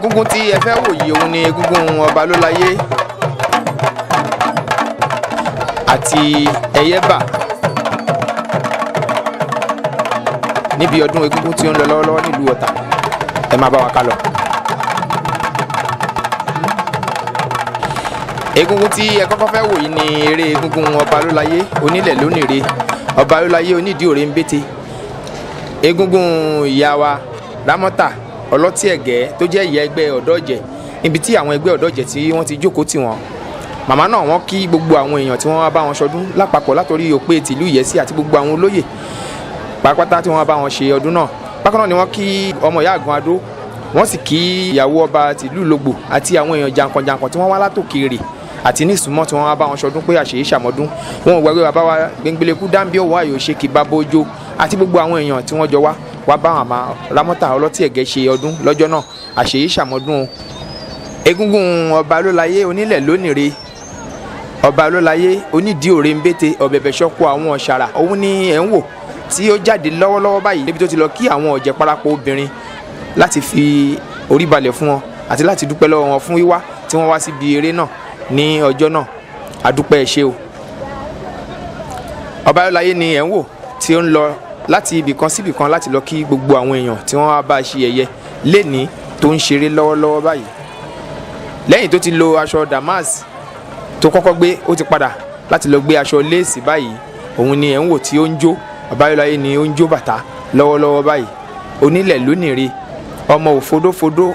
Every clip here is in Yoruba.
Egúngún tí ẹ fẹ́ wò yìí òun ni egúngún Ọbalólayé àti Ẹyẹbà níbi ọdún egúngún tí ó ń lọ lọ́wọ́lọ́wọ́ nílùú Ọ̀tà. Ẹ máa bá wa ká lọ. Egúngún tí ẹ kọ́kọ́ fẹ́ wò yìí ni eré egúngún Ọbalólayé onílẹ̀ lónìre, Ọbalólayé onídìí òré ń bété. Egúngún ìyá wa Rámọ́tà ọlọ́tí ẹ̀gẹ́ tó jẹ́ ìyá ẹgbẹ́ ọ̀dọ́jẹ̀, níbi tí àwọn ẹgbẹ́ ọ̀dọ́jẹ̀ tí wọ́n ti jókòó tì wọ́n. Màmá náà wọ́n kí gbogbo àwọn èèyàn tí wọ́n wá bá wọn ṣọdún lápapọ̀ látòrí òpè tìlú Ìyẹ́sí àti gbogbo àwọn olóyè pàápàá tí wọ́n bá wọn ṣe ọdún náà. Bákan náà ni wọ́n kí ọmọ ìyá àgàn adó, wọ́n sì kí ìyàwó ọba tìlú Lògbò àti àwọn èèyàn jàǹkànjàǹkàn tí wọ́n wá látòkèèrè àti ní ìsúnmọ́ tí wọ́n wá bá wọn ṣọdún pé àṣeyí ṣàmọ́dún. Wọn ò gbàgbé bàbá wa Gbẹngbẹlẹ́kú Dáńbí òwò àyò ṣe kí bá bójó àti gbogbo àwọn èèyàn tí wọ́n jọ wá wá bá àwọn àmà Rámọ́tà ọlọ́tí ẹ̀gẹ́ ṣe ọdún lọ́jọ́ náà. Àṣeyí ṣàmọ́dún. Egúngún Ọbalólayé onílẹ̀ lónìre, Ọbalólayé onídìí òré ń bété, ọ̀bẹ̀bẹ̀ ṣọ́kọ àwọn ọ̀ṣàrà, òun ni ẹ̀ ń wò tí ó jáde lọ́wọ́lọ́wọ́ báyìí níbi tó ti lọ kí àwọn ọ̀jẹ̀ parapọ̀ obìnrin láti fi orí balẹ̀ fún wọn àti láti dúpẹ́ lọ́wọ́ wọn fún wíwá tí wọ́n wá síbi eré náà ní ọjọ́ náà. Adúpẹ́, ẹ ṣé o. Ọbalólayé ni ẹ̀ ń wò tí ó ń lọ láti ibìkan síbìkan láti lọ kí gbogbo àwọn èèyàn tí wọ́n wá bá a ṣe ẹ̀yẹ lénìí tó ń ṣeré lọ́wọ́lọ́wọ́ báyìí. Lẹ́yìn tó ti lo aṣọ damask tó kọ́kọ́ gbé, ó ti padà láti lọ gbé aṣọ léèsì báyìí. Òun ni ẹ̀ ń wò tí ó ń jó. Ọbalólayé ni ó ń jó bàtà lọ́wọ́lọ́wọ́ báyìí. Onílẹ̀ lónìí, ọmọ òfodófodó,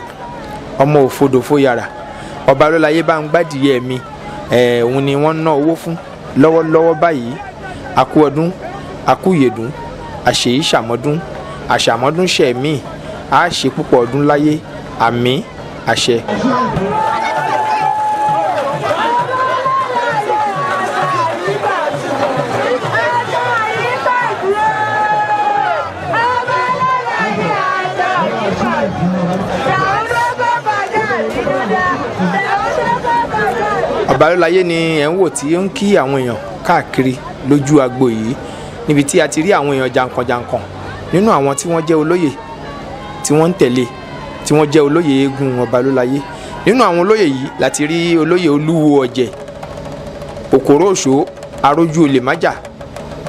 ọmọ òfodòfóyàrá, Ọbalólayé bá ń gbádìí mi ẹ̀, òun ni wọ́n ń ná owó fún lọ́wọ́lọ́wọ́ báyìí. Àkú ọdún, àkú ìyèdún, àṣèyí ṣàmọ́dún, àṣàmọ́dún ṣẹ̀mí, á ṣe púpọ̀ ọdún láyé. Àmín, àṣẹ. Ọbalólayé ni ẹ̀ ń wò tí ó ń kí àwọn èèyàn káàkiri lójú agbo yìí, níbi tí a ti rí àwọn èèyàn jàǹkànjàǹkàn nínú àwọn tí wọ́n jẹ́ olóyè tí wọ́n ń tẹ̀lé, tí wọ́n jẹ́ olóyè eégún Ọbalólayé. Nínú àwọn olóyè yìí láti rí olóyè Olúwo Ọ̀jẹ̀ Òkòrò Òṣó Arójú Olè Májà,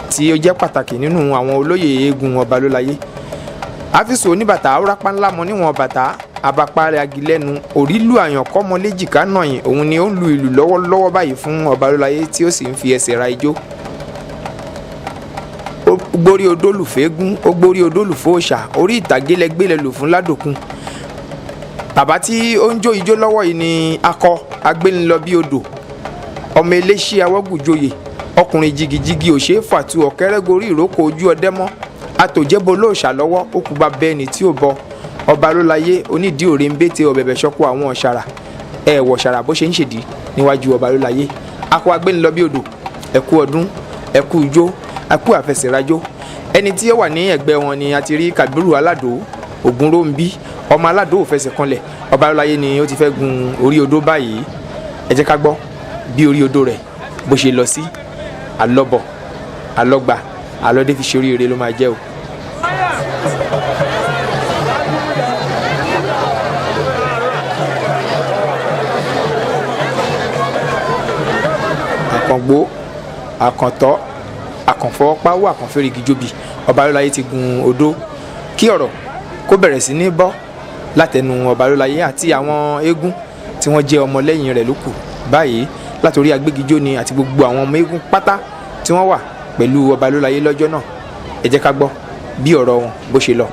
tí ó jẹ́ pàtàkì nínú àwọn olóyè eégún Ọbalólayé. Àfíìsù oníbàtà áwúrápá ńlá mọ níwọ̀n bàtà abapá agilẹ́nu òrílù àyànkọ́mọléjìká nàyìn, òun ni ó ń lu ìlù lọ́wọ́lọ́wọ́ báyìí fún Ọbalólayé tí ó sì ń fi ẹsẹ̀ ra ijó. Ó gbórí odó lùfẹ́gún, ó gbórí odó lùfọ́ òòṣà, orí ìtàgé lẹgbẹ́lẹ̀ lò fún ládòkun. Bàbá tí ó ń jó ijó lọ́wọ́ yìí ni akọ agbénilọ bí odò, ọmọ eléṣí awọ́gùnjoyè, ọkùnrin jigijigi òṣè fàtú ọ̀kẹ́rẹ́gorí ìrókò ojú ọdẹ mọ́ àtòjẹ́bọ lóòṣà lọ́wọ́. Ó kú bá bẹ́ẹ̀ ni tí ò bọ. Ọbalólayé onídìí òré ń bété, ọ̀bẹ̀bẹ̀ ṣọ́kọ àwọn ọ̀ṣàrà, ẹ̀ wọ̀ ṣàrà bó ṣe ń ṣèdí níwájú Ọbalólayé, akọ agbénilọ bí odò. Ẹ̀kú ọdún, ẹ̀kú ijó, ẹ̀kú àfẹsẹ̀rajó. Ẹni tí ó wà ní ẹ̀gbẹ́ wọn ni a ti rí Kàbírù Aládò Ògúnróńbí, ọmọ Aládò ò fẹsẹ̀ kanlẹ̀. Ọbalólayé ni ó ti fẹ́ gun orí odó báyìí. Ẹ jẹ́ ká gbọ́ bí orí odó rẹ̀ bó ṣe lọ sí. Àlọ́bọ̀ àlọ́gbà àlọ́dé fi ṣe oríire ló máa jẹ́ o. Àkàngbó àkàntọ́ àkànfọ́páwọ́ àkànfẹ́rẹ́gì jóbi, Ọbalólayé ti gun odó. Kí ọ̀rọ̀ kó bẹ̀rẹ̀ sí ní bọ́ látẹnu Ọbalólayé àti àwọn eégún tí wọ́n jẹ́ ọmọlẹ́yìn rẹ̀ lókù báyìí, látòrí agbégijó ni àti gbogbo àwọn ọmọ eégún pátá tí wọ́n wà pẹ̀lú Ọbalólayé lọ́jọ́ náà. Ẹ jẹ́ ká gbọ́ bí ọ̀rọ̀ wọn bó ṣe lọ.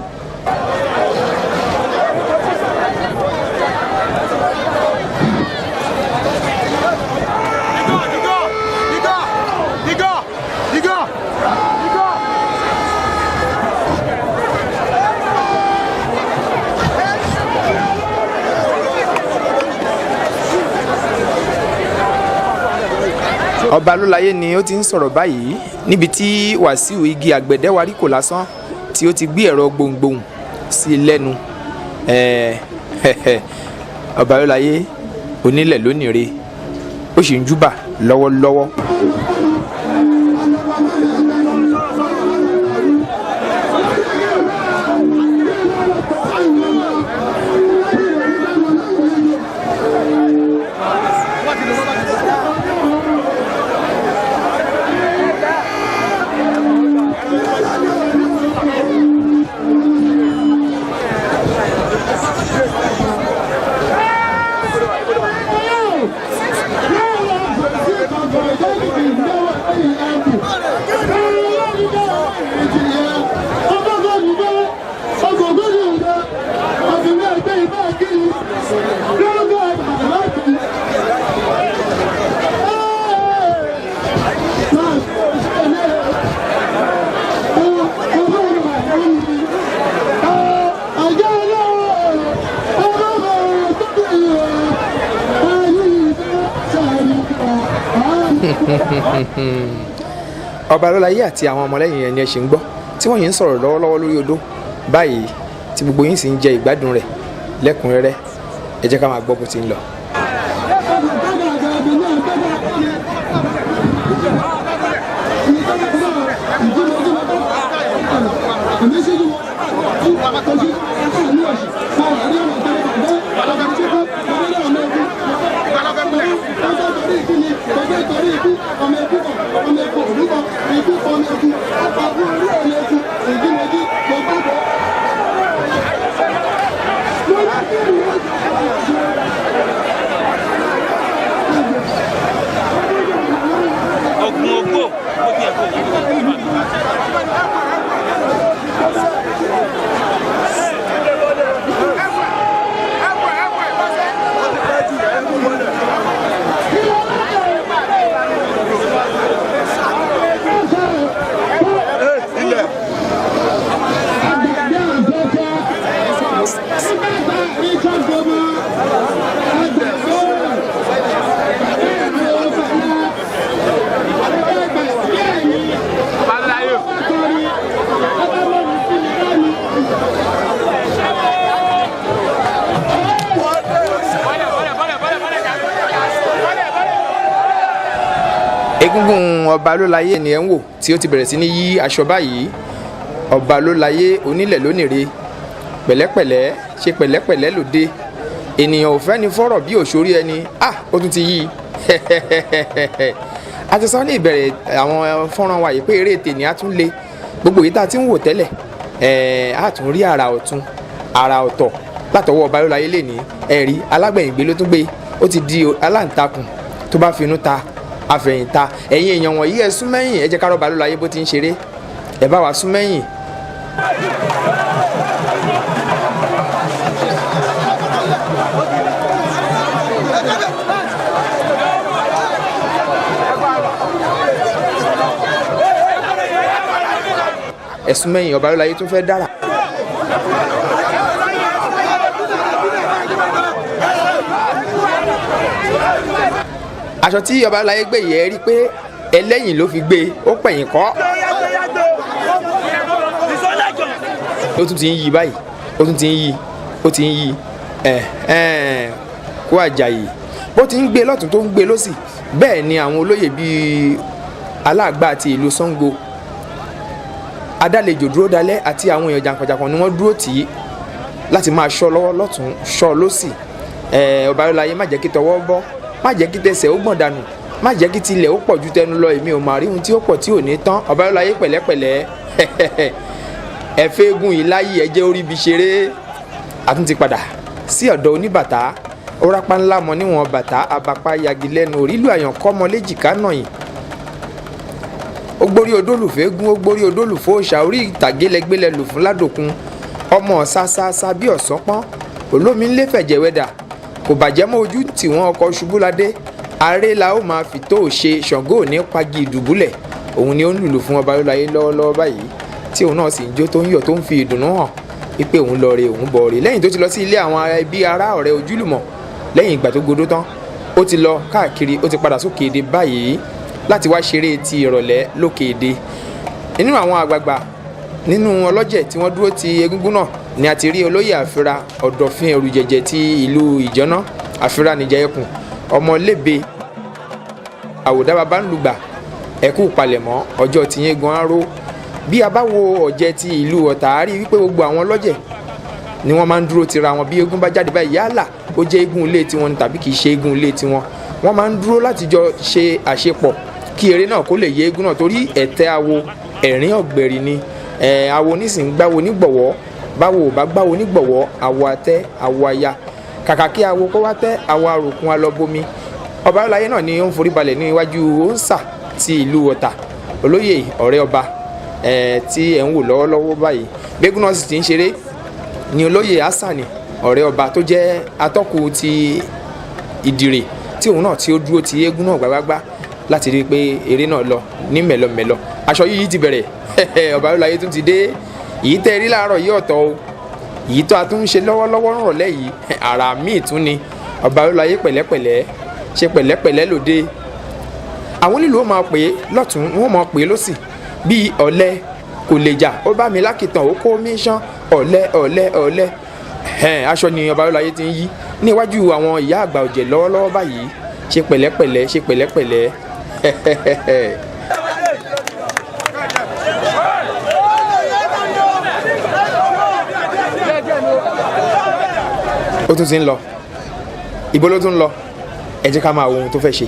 Igor! Igor! Igor! Ọbalólayé ni ó ti ń sọ̀rọ̀ báyìí, níbi tí Wàsíù igi àgbẹ̀dẹ warí kò lásán tí ó ti gbé ẹ̀rọ gbohùngbohùn sí i lẹ́nu. Ọbalólayé onílẹ̀ lónìí ó sì ń júbà lọ́wọ́lọ́wọ́. Ọbalólayé àti àwọn ọmọlẹ́yìn ẹni ẹ ṣì ń gbọ́ tí wọ́n yìí ń sọ̀rọ̀ lọ́wọ́lọ́wọ́ lórí odó báyìí, tí gbogbo yín sì ń jẹ ìgbádùn rẹ̀ lẹ́kùnrẹ́rẹ́. Ẹ jẹ́ ká máa gbọ́ bó ti ń lọ. Ogun ogbó ó ti ẹ̀ kó. Egungun Ọbalólayé ni ẹ ń wò tí ó ti bẹ̀rẹ̀ sí ní yí aṣọ báyìí. Ọbalólayé onílẹ̀ lónìre, pẹ̀lẹ́pẹ̀lẹ́ ṣe pẹ̀lẹ́pẹ̀lẹ́ lòde, ènìyàn ò fẹ́ ni fọ́rọ̀ bí òṣòrí ẹni. Ah, ó tún ti yí i. A ti sọ ní ìbẹ̀rẹ̀ àwọn fọ́nrán wa yìí pé eré tèmi á tún le gbogbo èyí tá a ti ń wò tẹ́lẹ̀, ẹ̀ẹ́ á tún rí àrà ọ̀tun, àrà ọ̀tọ̀ látọwọ́ Ọbalólayé lè ní ẹ̀rí alágbẹ̀yìngbé ló tún gbé. Ó ti di aláǹtakùn tó bá finú ta àfẹ̀yìntà. Ẹ̀yin èèyàn wọ̀nyí, ẹ sún mẹ́yìn, ẹ jẹ́ ká rọ́ba Ọbalólayé bó ti ń ṣeré. Ẹ bá wa sún mẹ́yìn. Ẹ sún mẹ́yìn, Ọbalólayé tún fẹ́ dára. Aṣọ tí Ọbalólayé gbé yẹ rí pé ẹlẹ́yìn ló fi gbé, ó pẹ̀yìn kọ́. Ó tún ti ń yí báyìí, ó tún ti ń yí, ó ti ń yí. Ẹ̀ ẹ̀ kó àjàyè bó ti ń gbé lọ́tún tó ń gbé lọ́sì. Bẹ́ẹ̀ ni àwọn olóyè bíi aláàgbà ti ìlú Ṣàngó, adálejò dúró dalẹ̀, àti àwọn èèyàn jàǹkànjàǹkàn ni wọ́n dúró tì í láti máa ṣọ́ lọ́wọ́ lọ́tún, ṣọ́ lọ́sì. Ẹ̀ Ọbalólayé, má jẹ́ kí tọwọ́ bọ́, má jẹ́ kí tẹsẹ̀ ó gbọ̀n dànù, má jẹ́ kí tilẹ̀ ó pọ̀ ju tẹnu lọ. Èmi ò mà rí ohun tí ó pọ̀ tí ò ní tán. Ọbalólayé pẹ̀lẹ́pẹ̀lẹ́, ẹ fẹ́ẹ́gùn yìí láyé, ẹ jẹ́ orí ibi ṣeré. A tún ti padà sí ọ̀dọ̀ oníbàtà. Ó rápá ńlá mọ níwọ̀n bàtà, abapá yagi lẹ́nu, òrílù àyàn kọ́mọ léjìká nàyìn. Ó gbórí odólùfẹ́ gún, ó gbórí odólùfọ́ òòṣà, orí ìtàgé lẹgbẹ́lẹ lò fún ládòkun ọmọ ṣáṣáṣá bí ọ̀sán pọ́n olómi ńlẹ́ fẹ̀jẹ̀wẹ́dà kò bàjẹ́ mọ́ ojú tí wọ́n ọkọ̀ ṣubúladé. Aré la ó máa fi tó ṣe, Ṣàngó ò ní pagi ìdùbúlẹ̀. Òun ni ó ń lùlù fún Ọbalólayé lọ́wọ́lọ́wọ́ báyìí, tí òun náà sì ń jó, tó ń yọ̀, tó ń fi ìdùnnú hàn wípé òun lọ re, òun bọ̀ re, lẹ́yìn tó ti lọ sí ilé àwọn ẹbí, ará, ọ̀rẹ́, ojúlùmọ̀. Lẹ́yìn ìgbà tó godó tán, ó ti lọ káàkiri, ó ti padà sókè èdè báyìí láti wá ṣeré ti ìrọ̀lẹ́ lókè èdè. Nínú àwọn àgbààgbà nínú ọlọ́jẹ̀ tí wọ́n dúró ti egúngún náà ni a ti rí olóyè àfira ọ̀dọ̀fin ẹ̀rùjẹ̀jẹ̀ ti ìlú ìjọ́ná, àfira nìjẹ́ ẹkùn ọmọlébé àwòdá bàbá ń lùgbà. Ẹ̀kú palẹ̀mọ́ ọjọ́ tìyẹn gan aró. Bí a bá wo ọ̀jẹ̀ ti ìlú Ọ̀tà, á rí wípé gbogbo àwọn ọlọ́jẹ̀ ni wọ́n máa ń dúró tira wọn. Bí eégún bá jáde báyìí, yálà ó jẹ́ eégún ilé tiwọn ni tàbí kì í ṣe eégún ilé tiwọn, wọ́n máa ń dúró láti jọ ṣe àṣepọ̀ kí eré náà kó lè yé eégún náà, torí ẹ̀tẹ́ awo ẹ̀rín ọ̀gbẹ̀rì ni. Ẹ̀ awo nísìnyí gbáwo nígbọ̀wọ́, báwo ò bá gbáwo nígbọ̀wọ́, awo atẹ́, awo aya, kàkà kí awo kó wá tẹ́, awo aròkun alọ́bomi. Ọbalólayé náà ni ó ń forí balẹ̀ ní iwájú òǹsà ti ìlú Ọ̀tà, olóyè ọ̀rẹ́ ọba tí ẹ̀ ń wò lọ́wọ́lọ́wọ́ báyìí. Gbégún náà sì ti ń ṣeré ni olóyè Hassani ọ̀rẹ́ ọba tó jẹ́ atọ́kù ti Ìdìrè, tí òun náà tí ó dúró ti eégún náà gbágbágbá láti rí i pé eré náà lọ ní mẹ̀lọmẹ̀lọ. Aṣọ yìí ti bẹ̀rẹ̀, Ọbalólayé tún ti dé. Èyí tẹ́ rí láàárọ̀ yìí ọ̀tọ̀ o, èyí tó a tún ń ṣe lọ́wọ́lọ́wọ́ rọ̀lẹ́ yìí àrà míì tún ni. Ọbalólayé pẹ̀lẹ́pẹ̀lẹ́ ṣe pẹ̀lẹ́pẹ̀lẹ́ lòde. Àwọn onílù ó máa pè é lọ́tún, wọ́n máa pè é lọ́sì bíi ọ̀lẹ kò lè jà, ó bá mi lákìtàn, ó kó mi ṣán, ọ̀lẹ ọ̀lẹ ọ̀lẹ. Aṣọ ni Ọbalólayé ti ń yí ní iwájú àwọn ìyá àgbà ọ̀jẹ̀ lọ́wọ́lọ́wọ́ báyìí. Ṣe pẹ̀lẹ́pẹ̀lẹ́, ṣe pẹ̀lẹ́pẹ̀lẹ́. Ó tún ti ń lọ. Ibo ló tún ń lọ? Ẹ jẹ́ ká máa wo ohun tó fẹ́ ṣe.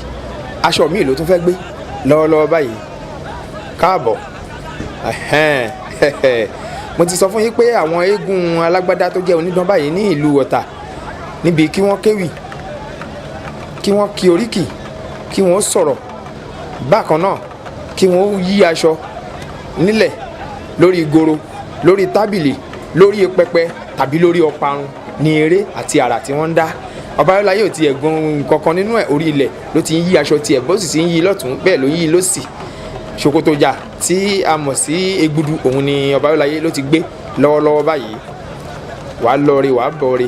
Aṣọ míì ló tún fẹ́ gbé lọ́wọ́lọ́wọ́ báyìí. Káàbọ̀. Mo ti sọ fún yín pé àwọn eégún alágbádá tó jẹ́ onídán báyìí ní ìlú Ọ̀tà, níbi kí wọ́n kéwì, kí wọ́n kí oríkì, kí wọ́n sọ̀rọ̀ bákan náà, kí wọ́n yí aṣọ nílẹ̀ lórí goro, lórí tábìlì, lórí pẹpẹ tàbí lórí ọparun ní eré àti àrà tí wọ́n ń dá. Ọbalólayé ò tiẹ̀ gun kankan nínú ẹ̀, orí ilẹ̀ ló ti ń yí aṣọ tiẹ̀, bó sì ti ń yí lọ́tún bẹ́ẹ̀ ló yí lọ́sì. Ṣòkòtòjà tí a mọ̀ sí egbudu, òun ni Ọbalólayé ló ti gbé lọ́wọ́lọ́wọ́ báyìí. Wàá lọ re, wàá bọ̀ re,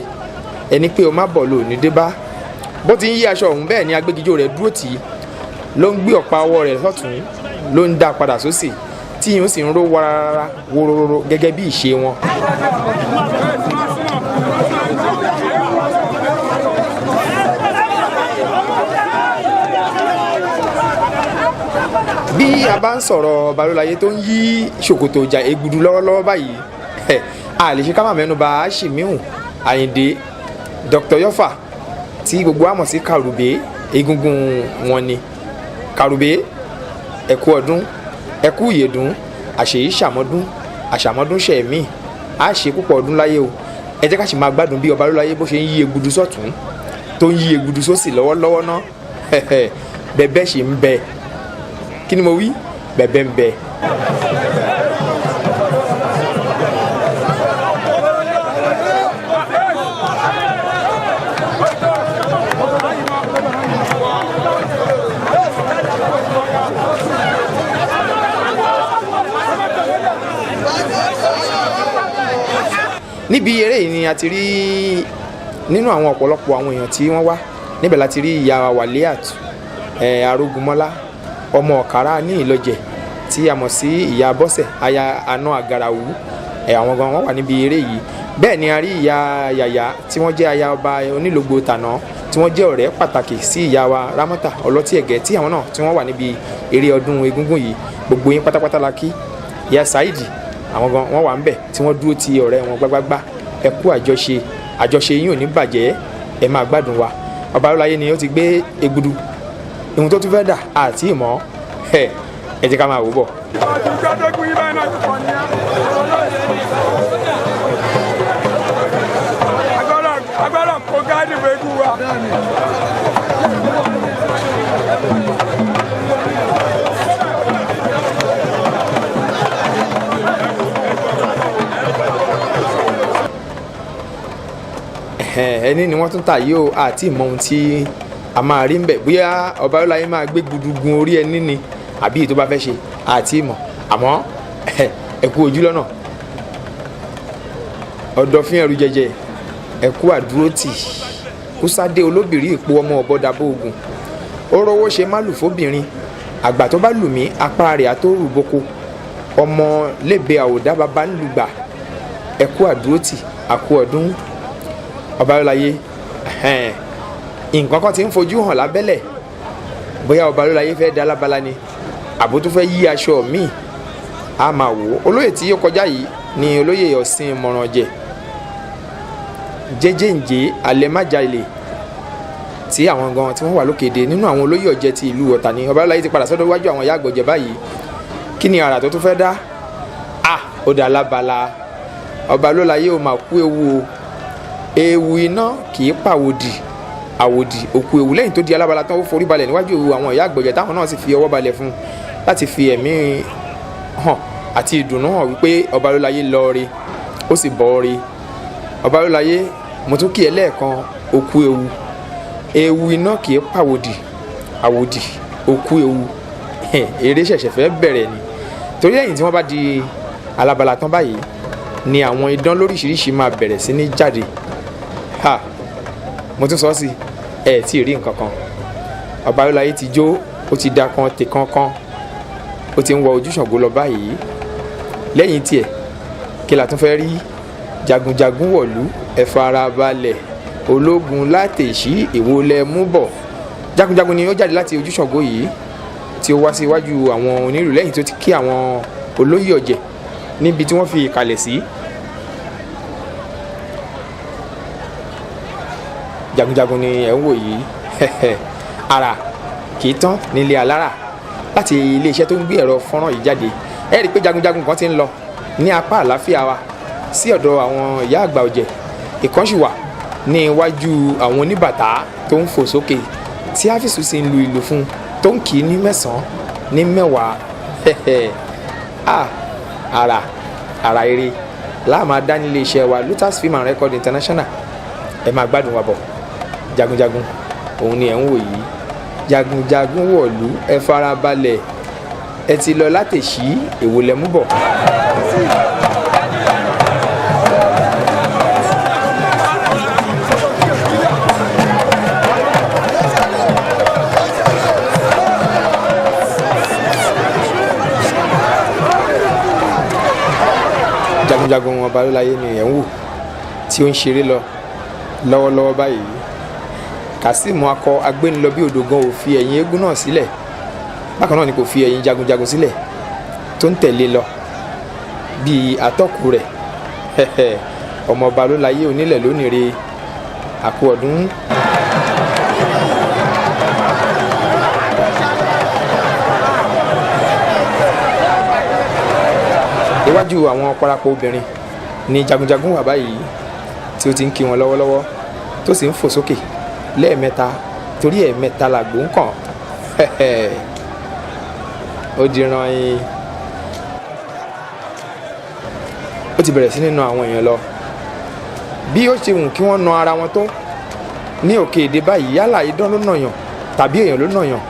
ẹni pé o má bọ̀ lò ní dé bá. Bó ti ń yí aṣọ ọ̀hún bẹ́ẹ̀ ni agbégijó rẹ̀ dúró tì í, ló ń gbé ọ̀pá ọwọ́ rẹ̀ sọ́tún, ló ń dá padà sósì, tí ìyún sì ń ró warara wororo gẹ́gẹ́ bí ìṣe wọn. Bí a bá ń sọ̀rọ̀ Ọbalólayé tó ń yí ṣòkòtò ìjà egbudu lọ́wọ́lọ́wọ́ báyìí, a lè ṣe ká má mẹ́nu bà Àṣìmíhù Àyìndé Dr. Yọfà tí gbogbo wa mọ̀ sí Kàrùbé. Egungun wọn ni Kàrùbé. Ẹ̀kú ọdún, ẹ̀kú ìyèdún, àṣèyí ṣàmọ́dún, àṣàmọ́dún ṣẹ̀mí, a ṣe púpọ̀ ọdún láyé o. Ẹ jẹ́ ká sì máa gbádùn bí Ọbalólayé bó ṣe ń yí egbudu sọ́tún tó ń yí egbudu sósì lọ́wọ́lọ́wọ́ ná. Bẹ́ẹ̀ ṣì ń bẹ. Kí ni mo wí? Bẹ̀bẹ̀ ń bẹ. Níbi eré yìí ni a ti rí nínú àwọn ọ̀pọ̀lọpọ̀ àwọn èèyàn tí wọ́n wá níbẹ̀ la ti rí ìyá Wàlíàt Arógunmọ́lá, ọmọ Ọ̀kàrà ní Ìlọjẹ, tí a mọ̀ sí ìyá Bọ́sẹ̀, aya àna Àgàràwú. Àwọn gan wọ́n wà níbi eré yìí. Bẹ́ẹ̀ ni a rí ìyá Yàyà tí wọ́n jẹ́ aya ọba Onílògbò tàná, tí wọ́n jẹ́ ọ̀rẹ́ pàtàkì sí ìyá wa Rámọ́tà Ọlọ́tí Ẹ̀gẹ́, tí àwọn náà tí wọ́n wà níbi eré ọdún egúngún yìí. Gbogbo yín pátápátá la kí. Ìyá Saidi, àwọn gan wọ́n wà ń bẹ̀ tí wọ́n dúró ti ọ̀rẹ́ wọn gbágbágbá. Ẹ kú àjọṣe, àjọṣe yín ò ní bàjẹ́, ẹ máa gbádùn wa. Ọbalólayé ni ó ti gbé egbudu, ohun tó tún fẹ́ dà àti ìmọ̀ ẹ jẹ́ ká máa wò bọ̀. Agbára kò gáàdì fún wa. Ẹni ni wọ́n tún tà yìí o, àti ìmọ̀ ohun tí a máa rí ń bẹ̀, bóyá Ọbalólayé máa gbé gudugun orí ẹni ni àbí èyí tó bá fẹ́ ṣe, àti ìmọ̀. Àmọ́ ẹ kú ojú lọ́nà, ọ̀dọ̀fín ẹrù jẹjẹ, ẹ kú àdúrótì. Kúsádé olóbìrí ìpò ọmọ ọ̀bọ̀dàbọ̀ ogun, ó rówó ṣe má lù fóbìnrin, àgbà tó bá lù mí apá rẹ̀ àtó rù boko, ọmọ lébè àwòdá bàbá ń lùgbà. Ẹ kú àdúrótì, àkú ọdún. Ọbalólayé, nǹkan kan ti ń fojú hàn lábẹ́lẹ̀, bóyá Ọbalólayé fẹ́ da lábala ni àbó tó fẹ́ yí aṣọ míì, a máa wò ó. Olóyè tí ó kọjá yìí ni olóyè Ọ̀sìn Mọ̀rànjẹ̀ jẹ́jẹ́ǹjẹ́ alẹ́májalè, tí àwọn gan tí wọ́n wà lókèdè nínú àwọn olóyè ọ̀jẹ̀ ti ìlú Ọ̀tà ni. Ọbalólayé ti padà sọ́dọ̀ iwájú àwọn ìyá àgbọ̀jẹ̀ báyìí. Kí ni àrà tó tún fẹ́ dá? A ó da lábala. Ọbalólayé ó máa kú ewu o, ewu iná kì í pàwòdì, àwòdì òkú ewu. Lẹ́yìn tó di alábala tán, ó forí balẹ̀ níwájú àwọn ìyá àgbọ̀jẹ̀, táwọn náà sì fi ọwọ́ balẹ̀ fún un láti fi ẹ̀mí hàn àti ìdùnnú hàn wípé Ọbalólayé lọ re, ó sì bọ̀ re. Ọbalólayé, mo tún kí ẹ lẹ́ẹ̀kan, òkú ewu, ewu iná kì í pàwòdì, àwòdì òkú ewu. Eré ṣẹ̀ṣẹ̀ fẹ́ bẹ̀rẹ̀ ni, torí lẹ́yìn tí wọ́n bá di alábala tán báyìí ni àwọn idán lóríṣiríṣi máa bẹ̀rẹ̀ sí ní jáde. Ha, mo tún sọ sí ẹ tí ì rí nǹkan kan. Ọbalólayé ti jó. Ó ti da kan tè kankan, ó ti ń wọ Ojúṣàngó lọ báyìí. Lẹ́yìn tiẹ̀, kí la tún fẹ́ rí? Jagunjagun wọ̀lú, ẹ farabalẹ̀, ológun látẹ̀sí, èwo lẹ mú bọ̀? Jagunjagun ni ó jáde láti Ojúṣàngó yìí tí ó wá sí iwájú àwọn onírù lẹ́yìn tó ti kí àwọn olóyè ọ̀jẹ̀ níbi tí wọ́n fi ìkàlẹ̀ sí. Jagunjagun ni ẹ̀ ń wò yìí. Ara kì í tán nílé alára. Láti iléeṣẹ́ tó ń gbé ẹ̀rọ fọ́nrán yìí jáde, ẹ rí i pé jagunjagun kan ti ń lọ ní apá àlàáfíà wa sí ọ̀dọ̀ àwọn ìyá àgbà ọ̀jẹ̀. Ìkan sì wà ní iwájú àwọn oníbàtà tó ń fò sókè tí áfíìsù sì ń lu ìlù fún un tó ń kì í ní 9 ní 10. Ara ara eré láà máa dá nílé iṣẹ́ wa, Lutas Film and Record International. Ẹ máa gbádùn wa bọ̀. Jagunjagun òun ni ẹ̀ ń wò yìí. Jagunjagun wọ̀lú, ẹ farabalẹ̀, ẹ ti lọ látẹ̀sí, èwo lẹ mú bọ̀? Jagunjagun Ọbalólayé ni ẹ̀ ń wò tí ó ń ṣeré lọ lọ́wọ́lọ́wọ́ báyìí. Kazeem akọ agbénilọ bí odò gan ò fi ẹ̀yìn eégún náà sílẹ̀. Bákan náà ni kò fi ẹ̀yìn jagunjagun sílẹ̀ tó ń tẹ̀lé lọ bíi atọ́kù rẹ̀. Ọmọ Ọbalólayé onílẹ̀ lónìí, àkú ọdún. Iwájú àwọn parapọ̀ obìnrin ni jagunjagun wà báyìí tí ó ti ń kí wọn lọ́wọ́lọ́wọ́ tó sì ń fò sókè lẹ́ẹ̀mẹ́ta, torí ẹ̀ẹ̀mẹ́ta làgbó ń kàn. Ó di ran in. Ó ti bẹ̀rẹ̀ sí nínú àwọn èèyàn lọ. Bí ó ṣe wù kí wọ́n na ara wọn tó ní òkè èdè báyìí, yálà idán ló nàyàn tàbí èèyàn ló nàyàn,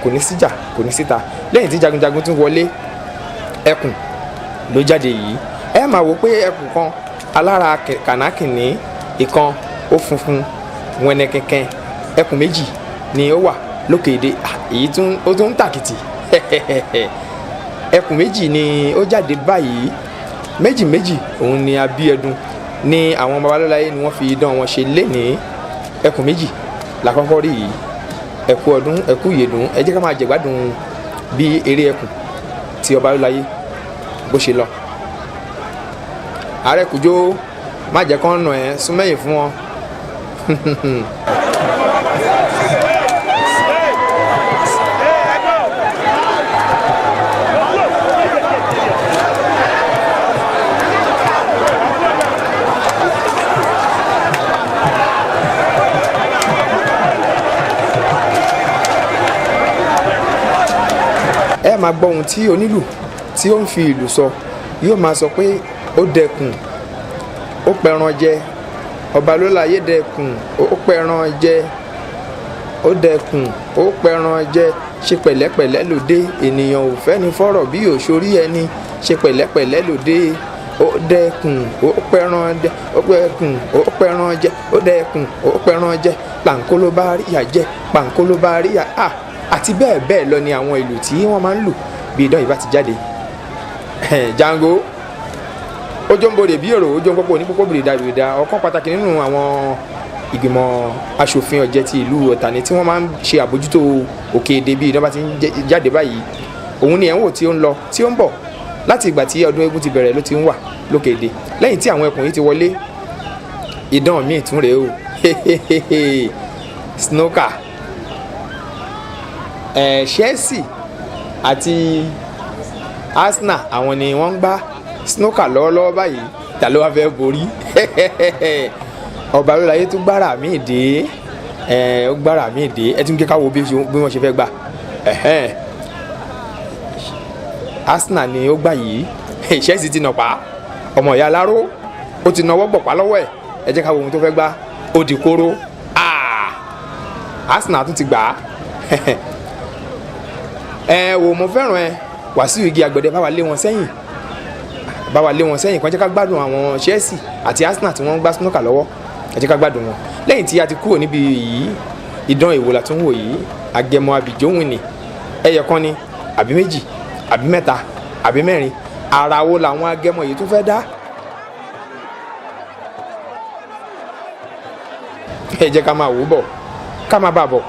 kò ní síjà, kò ní síta. Lẹ́yìn tí jagunjagun tún wọlé, ẹkùn ló jáde yìí. Ẹ máa wò pé ẹkùn kan alára kànákìnní, ìkan ó funfun wẹnẹkẹkẹ. Ẹkùn méjì ni ó wà lókè èdè. Èyí ó tún ń tàkìtì. Ẹkùn méjì ni ó jáde báyìí, méjì méjì òun ni abí ẹdun ní àwọn babalọ́láyé ni wọ́n fi idán wọn ṣe lénìí. Ẹkùn méjì làkọ́kọ́ rí yìí. Ẹkú ọdún, ẹkú ìyèdún. Ẹ jẹ́ ká máa jẹ̀gbádùn bí eré ẹkùn tí Ọbalólayé bó ṣe lọ. Ààrẹ kùjọ má jẹ́ kán nà ẹ́ súnmẹ́yìn fún wọn. Ẹ máa gbọ́ ohun tí onílù tí ó ń fi ìlù sọ. Yóò máa sọ pé ó dẹkùn, ó pẹran jẹ. Ọbalólayé dẹkùn, ó pẹran jẹ. Ó dẹkùn, ó pẹran jẹ. Ṣe pẹ̀lẹ́pẹ̀lẹ́ lòdè, ènìyàn ò fẹ́ ni fọ́rọ̀ bí òṣòrí ẹni. Ṣe pẹ̀lẹ́pẹ̀lẹ́ lòdè. Ó dẹkùn, ó pẹran jẹ. Ó dẹkùn, ó pẹran jẹ. Ó dẹkùn, ó pẹran jẹ. Pàǹkóló bá rí ìyà jẹ, pàǹkóló bá rí ìyà à, àti bẹ́ẹ̀ bẹ́ẹ̀ lọ ni àwọn ìlù tí wọ́n máa ń lù bí idán yìí bá ti jáde. Django ó jó ń bodè bí èrò, ó jó ń pópó ní pópó bìrìdà bìrìdà. Ọ̀kan pàtàkì nínú àwọn ìgbìmọ̀ aṣòfin ọ̀jẹ̀ ti ìlú Ọ̀tàní tí wọ́n máa ń ṣe àbójútó òkè èdè bí idán bá ti ń jáde báyìí, òun ni ẹ̀ ń wò tí ó ń lọ tí ó ń bọ̀. Láti ìgbà tí ọdún eégún ti bẹ̀rẹ̀ ló ti ń wà lókè èdè. Lẹ́yìn tí àwọn ẹkùn yìí ti wọlé, idán míì tún rèé o, snooker. Chelsea àti Arsenal, àwọn ni wọ́n ń gbá snooker lọ́wọ́lọ́wọ́ báyìí. Ta ló wá fẹ́ borí? Ọbalólayé tún gbára míì dé. Ó gbára míì dé. Ẹ tún kí ká wo bí wọ́n ṣe fẹ́ gbà. Arsenal ni ó gbà yìí. Chelsea ti nà pa ọmọ ìyá aláró, ó ti nawọ́ gbọ̀pá lọ́wọ́ ẹ̀. Ẹ jẹ́ ká wo ohun tó fẹ́ gbá. Ó di kóró. Arsenal tún ti gbà á. Ẹ wò, mo fẹ́ràn ẹ. Wàsíù igi àgbẹ̀dẹ, bá wa lé wọn sẹ́yìn, bá wa lé wọn sẹ́yìn kan. Jẹ́ ká gbádùn àwọn Chelsea àti Arsenal tí wọ́n ń gbá snooker lọ́wọ́. Ẹ jẹ́ ká gbádùn wọn. Lẹ́yìn tí a ti kúrò níbi yìí, idán èwo la tún wò yìí? Agẹmọ àbíjówìn ni. Ẹyọ kan ni, àbí méjì, àbí mẹ́ta, àbí mẹ́rin? Ara wo làwọn agẹmọ yìí tún fẹ́ dá? Ẹ jẹ́ ká máa wò bọ̀, ká máa bà bọ̀.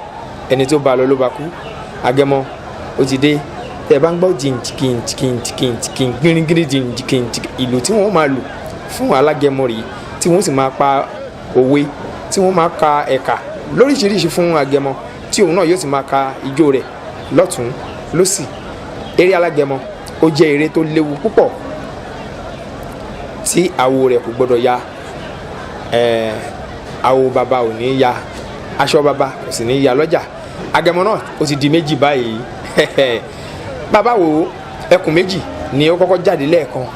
Ẹni tó bá lọ ló bá kú. Agẹmọ ó ti dé. Tẹ bá ń gbọ́ jìnjìkìnjìkìnjìkìn gírígírí jìnjìkìnjìkìn, ìlú tí wọ́n máa lù fún alágẹmọ rèé, tí wọ́n sì máa pa òwe, tí wọ́n máa ka ẹ̀ka lóríṣiríṣi fún agẹmọ, tí òun náà yóò sì máa ka ijó rẹ̀ lọ́tún lọ́sì. Eré alágẹmọ ó jẹ́ eré tó léwu púpọ̀ tí àwo rẹ̀ kò gbọ́dọ̀ ya. Àwo bàbá ò ní ya, aṣọ bàbá kò sì ní ya lọ́jà. Agẹmọ náà ó ti di méjì báyìí. Bàbá wo, ẹkùn méjì ni ó kọ́kọ́ jáde lẹ́ẹ̀kan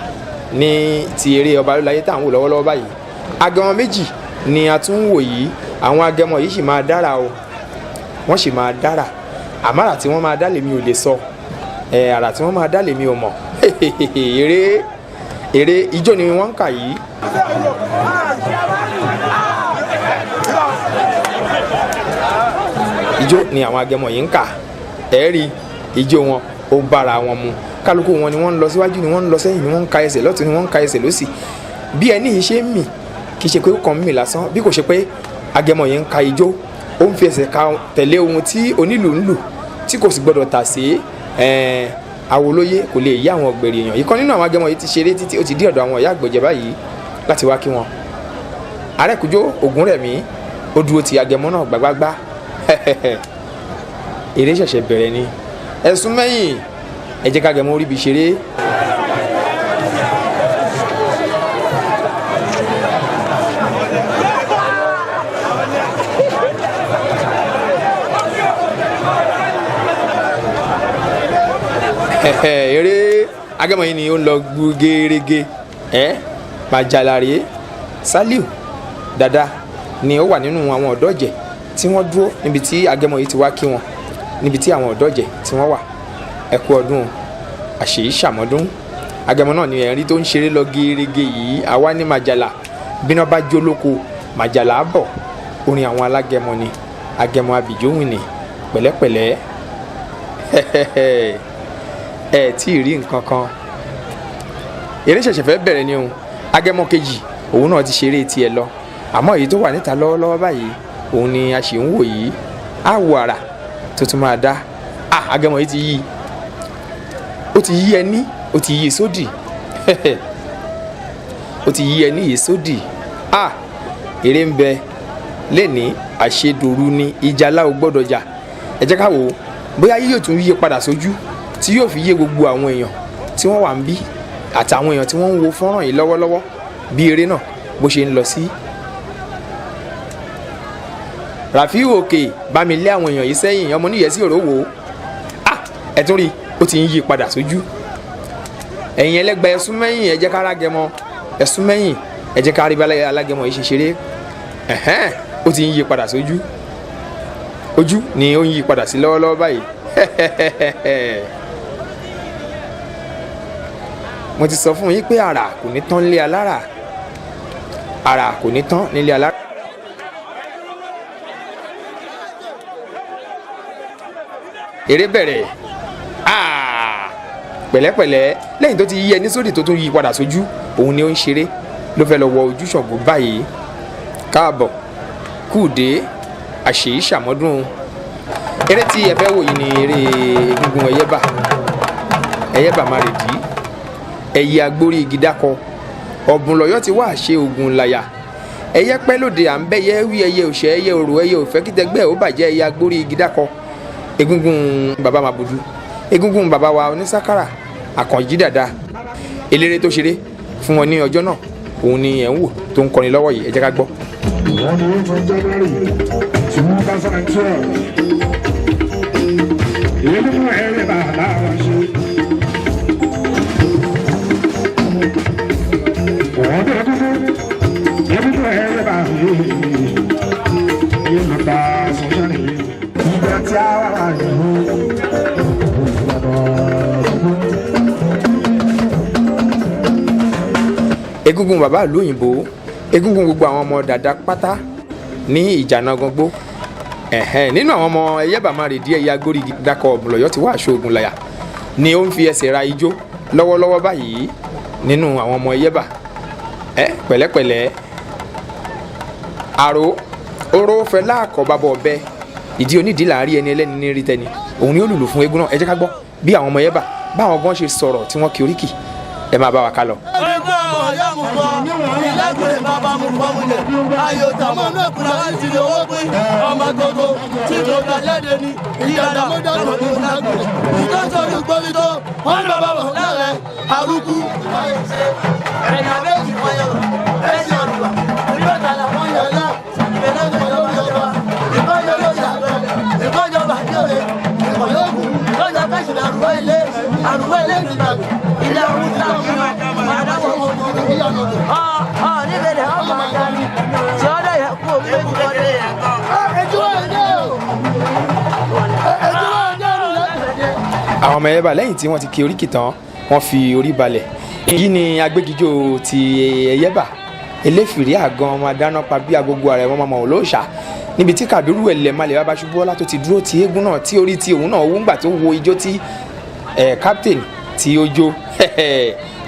ní ti eré Ọbalólayé tá à ń wò lọ́wọ́lọ́wọ́ báyìí. Agẹmọ méjì ni a tún ń wò yìí. Àwọn agẹmọ yìí sì máa dára o, wọ́n sì máa dára. Àmàrà tí wọ́n máa dá lèmi ò lè sọ, àrà tí wọ́n máa dá lèmi ò mọ̀. Eré eré ijó ni wọ́n ń kà yìí. Ijó ni àwọn agẹmọ yìí ń kà. Ẹ rí ijó wọn, ó bára wọn mu. Kálukú wọn ni wọ́n ń lọ síwájú, ni wọ́n ń lọ sẹ́yìn, ni wọ́n ń ka ẹsẹ̀ lọ́tùn, ni wọ́n ń ka ẹsẹ̀ lósì. Bí ẹni yìí ṣe ń mì, kì í ṣe pé ó kàn ń mì lásán, bí kò ṣe pé agẹmọ yìí ń ka ijó, ó ń fi ẹsẹ̀ ka tẹ̀lé ohun tí onílù ń lù, tí kò sì gbọdọ̀ tà sí. Awolóye kò lè yí àwọn ọ̀gbẹ̀rì èèyàn. Ìkan nínú àwọn agẹmọ yìí ti ṣeré títí ó ti dé ọ̀dọ̀ àwọn ìyá àgbọ̀jẹ̀ báyìí láti wá kí wọn. Arẹ́kùjó Ògúnrẹ̀mí ó dúró ti agẹmọ náà gbágbágbá. Eré ṣẹ̀ṣẹ̀ bẹ̀rẹ̀ ni. Ẹ̀sùn mẹ́yìn, ẹ jẹ́ kágẹmọ orí bi ṣeré. Eré agẹmọ yìí ni ó ń lọ gúgérégé. Ẹ màjàláre Saliu Dada ni ó wà nínú àwọn ọ̀dọ́ ọ̀jẹ̀ tí wọ́n dúró níbi tí agẹmọ yìí ti wá kí wọn, níbi tí àwọn ọ̀dọ́ ọ̀jẹ̀ tí wọ́n wà. Ẹ kú ọdún, àṣèyí ṣàmọ́dún. Agẹmọ náà ni ẹ̀rí tó ń ṣeré lọ gérégé yìí. Àwa ní màjàlá, bíná bá jó lóko màjàlá bọ̀. Orin àwọn alágẹmọ ni agẹmọ abìjóhùn ni pẹ̀lẹ́pẹ̀lẹ́. Ẹ tí ì rí nǹkan kan, eré ṣẹ̀ṣẹ̀ fẹ́ bẹ̀rẹ̀ ni o. Agẹmọ kejì òun náà ti ṣeré tiẹ̀ lọ, àmọ́ èyí tó wà níta lọ́wọ́lọ́wọ́ báyìí òun ni a ṣì ń wò yìí. Á wo àrà tó tún máa dá. Agẹmọ yìí ti yí, ó ti yí ẹní, ó ti yí sódì, ó ti yí ẹní yìí sódì. Eré ń bẹ lẹ́ni, àṣedòru ni, ìjàlá ò gbọ́dọ̀ jà. Ẹ jẹ́ ká wò ó bóyá yíyóò tún yí padà sójú tí yóò fi yé gbogbo àwọn èèyàn tí wọ́n wà ń bí àtàwọn èèyàn tí wọ́n ń wo fọ́nrán yìí lọ́wọ́lọ́wọ́ bí eré náà bó ṣe ń lọ sí. Rafiu Òkè bá mi lé àwọn èèyàn yìí sẹ́yìn, ọmọ oníyẹ̀sí òró wò ó. Ẹ tún rí, ó ti ń yí padà sójú. Ẹ̀yin ẹlẹ́gbẹ́, ẹ sún mẹ́yìn, ẹ jẹ́ ká rágẹmọ. Ẹ sún mẹ́yìn, ẹ jẹ́ ká rí bá alágẹmọ yìí ṣe ṣeré. Ó ti ń yí padà sójú, ojú ni ó ń yí padà sí lọ́wọ́lọ́wọ́ báyìí. Mo ti sọ fún yín pé àrà kò ní tán nílé alára, àrà kò ní tán nílé alára. Eré bẹ̀rẹ̀. Pẹ̀lẹ́pẹ̀lẹ́, lẹ́yìn tó ti yí ẹni sódì tó tún yí padà sójú, òun ni ó ń ṣeré ló fẹ́ lọ wọ ojú Ṣàngó báyìí. Káàbọ̀ kúùdé, àṣèyí ṣàmọ́dún. Eré tí ẹ fẹ́ wò yìí ni eré egungun ẹyẹbà, ẹyẹbà má rè dí, ẹyẹ agbórí igi dákọ, ọ̀bùn lọ́yọ́ ti wá ṣe ògùn làyà. Ẹyẹ pẹ́ lóde à ń bẹ́yẹ wí, ẹyẹ òṣè, ẹyẹ òrò, ẹyẹ òfẹ́ kítẹgbẹ́ ò bàjẹ́, ẹyẹ agbórí igi dákọ. Egungun bàbá Màbùdú, egungun bàbá wa onísákárà Àkànjí Dàda, eléré tó ṣeré fún wọn ní ọjọ́ náà, òun ni ẹ̀ ń wò tó ń kọrin lọ́wọ́ yìí. Ẹ jẹ́ ká gbọ́. On the 8th of January 2012, egungun ẹ̀rẹ̀ bàbá wa ṣe. Ọdún egungun, egungun ẹ̀rẹ̀ bàbá yìí, yóò bá sọ́jà nìyí. Ìgbà tí a wà yìí, bàbá Egungun bàbá ìlú òyìnbó, egungun gbogbo àwọn ọmọ Dàda pátá ní ìjànà gangbó. Ẹ̀hẹ́n, nínú àwọn ọmọ Ẹyẹba Márìdí ẹ̀yà agbórígi dákọ̀ ọ̀bùnlọ̀yọ́ ti wá aṣọ ogun láyà ni ó ń fi ẹsẹ̀ ra ijó lọ́wọ́lọ́wọ́ báyìí nínú àwọn ọmọ Ẹyẹba. Ẹ pẹ̀lẹ́pẹ̀lẹ́, àrò oró fẹlá àkọ́bábọ̀ ọbẹ̀ ìdí onídìí làárí ẹni ẹlẹ́ni ní rí tẹni, òun ni ó lùlù fún eégún náà. Ẹ jẹ́ ká gbọ́ bí àwọn ọmọ Ẹyẹba báwọn gan ṣe sọ̀rọ̀ tí wọ́n kí oríkì. Ẹ máa bá wa ká lọ. Ẹgbẹ́ ọmọ ìyá mú kọ́, ìlẹ́gbẹ̀rẹ̀ bàbá mú kọ́ múlẹ̀. Ayò tàmọ́ náà kúrò láti lè owó pín. Ọmọ gbogbo tí kò gbà jáde ní ìyàdá mọ́dàgbọ̀ ní ìlẹ́gbẹ̀rẹ̀. Ìtọ́jú olùgbòmí tó, wọ́n ní bàbá wọn lẹ́rẹ̀ arúgbó. Ẹ̀yà méjì wọ́n yọ, ẹ̀sìn ọ̀dùnwà, ìbẹ́ta làwọn yọ náà, ìbẹ̀lẹ́gbẹ̀ ló yọba, ìkọ́jọ́ ló yàgbẹ́, ìkọ́jọba yóò ìkọ̀yọ́gùn, lọ́jà fẹ́sìn àrùwá ilé, àrùwá ilé ìdìbàgbé, ilé ọ̀run ti Àwọn ọmọ Ẹyẹba lẹ́yìn tí wọ́n ti kí oríkì tán, wọ́n fi orí balẹ̀. Èyí ni agbégijó ti Ẹyẹba eléfìrí àgan ọmọ adáná pa bí agogo ààrẹ wọn mọ olóòṣà, níbi tí Kàbírù Ẹlẹ́malẹ̀ bàbá Ṣubúọlá tó ti dúró ti eégún náà tí orí ti òun náà wú ńgbà tó wo ijó tí captain tí ó jó.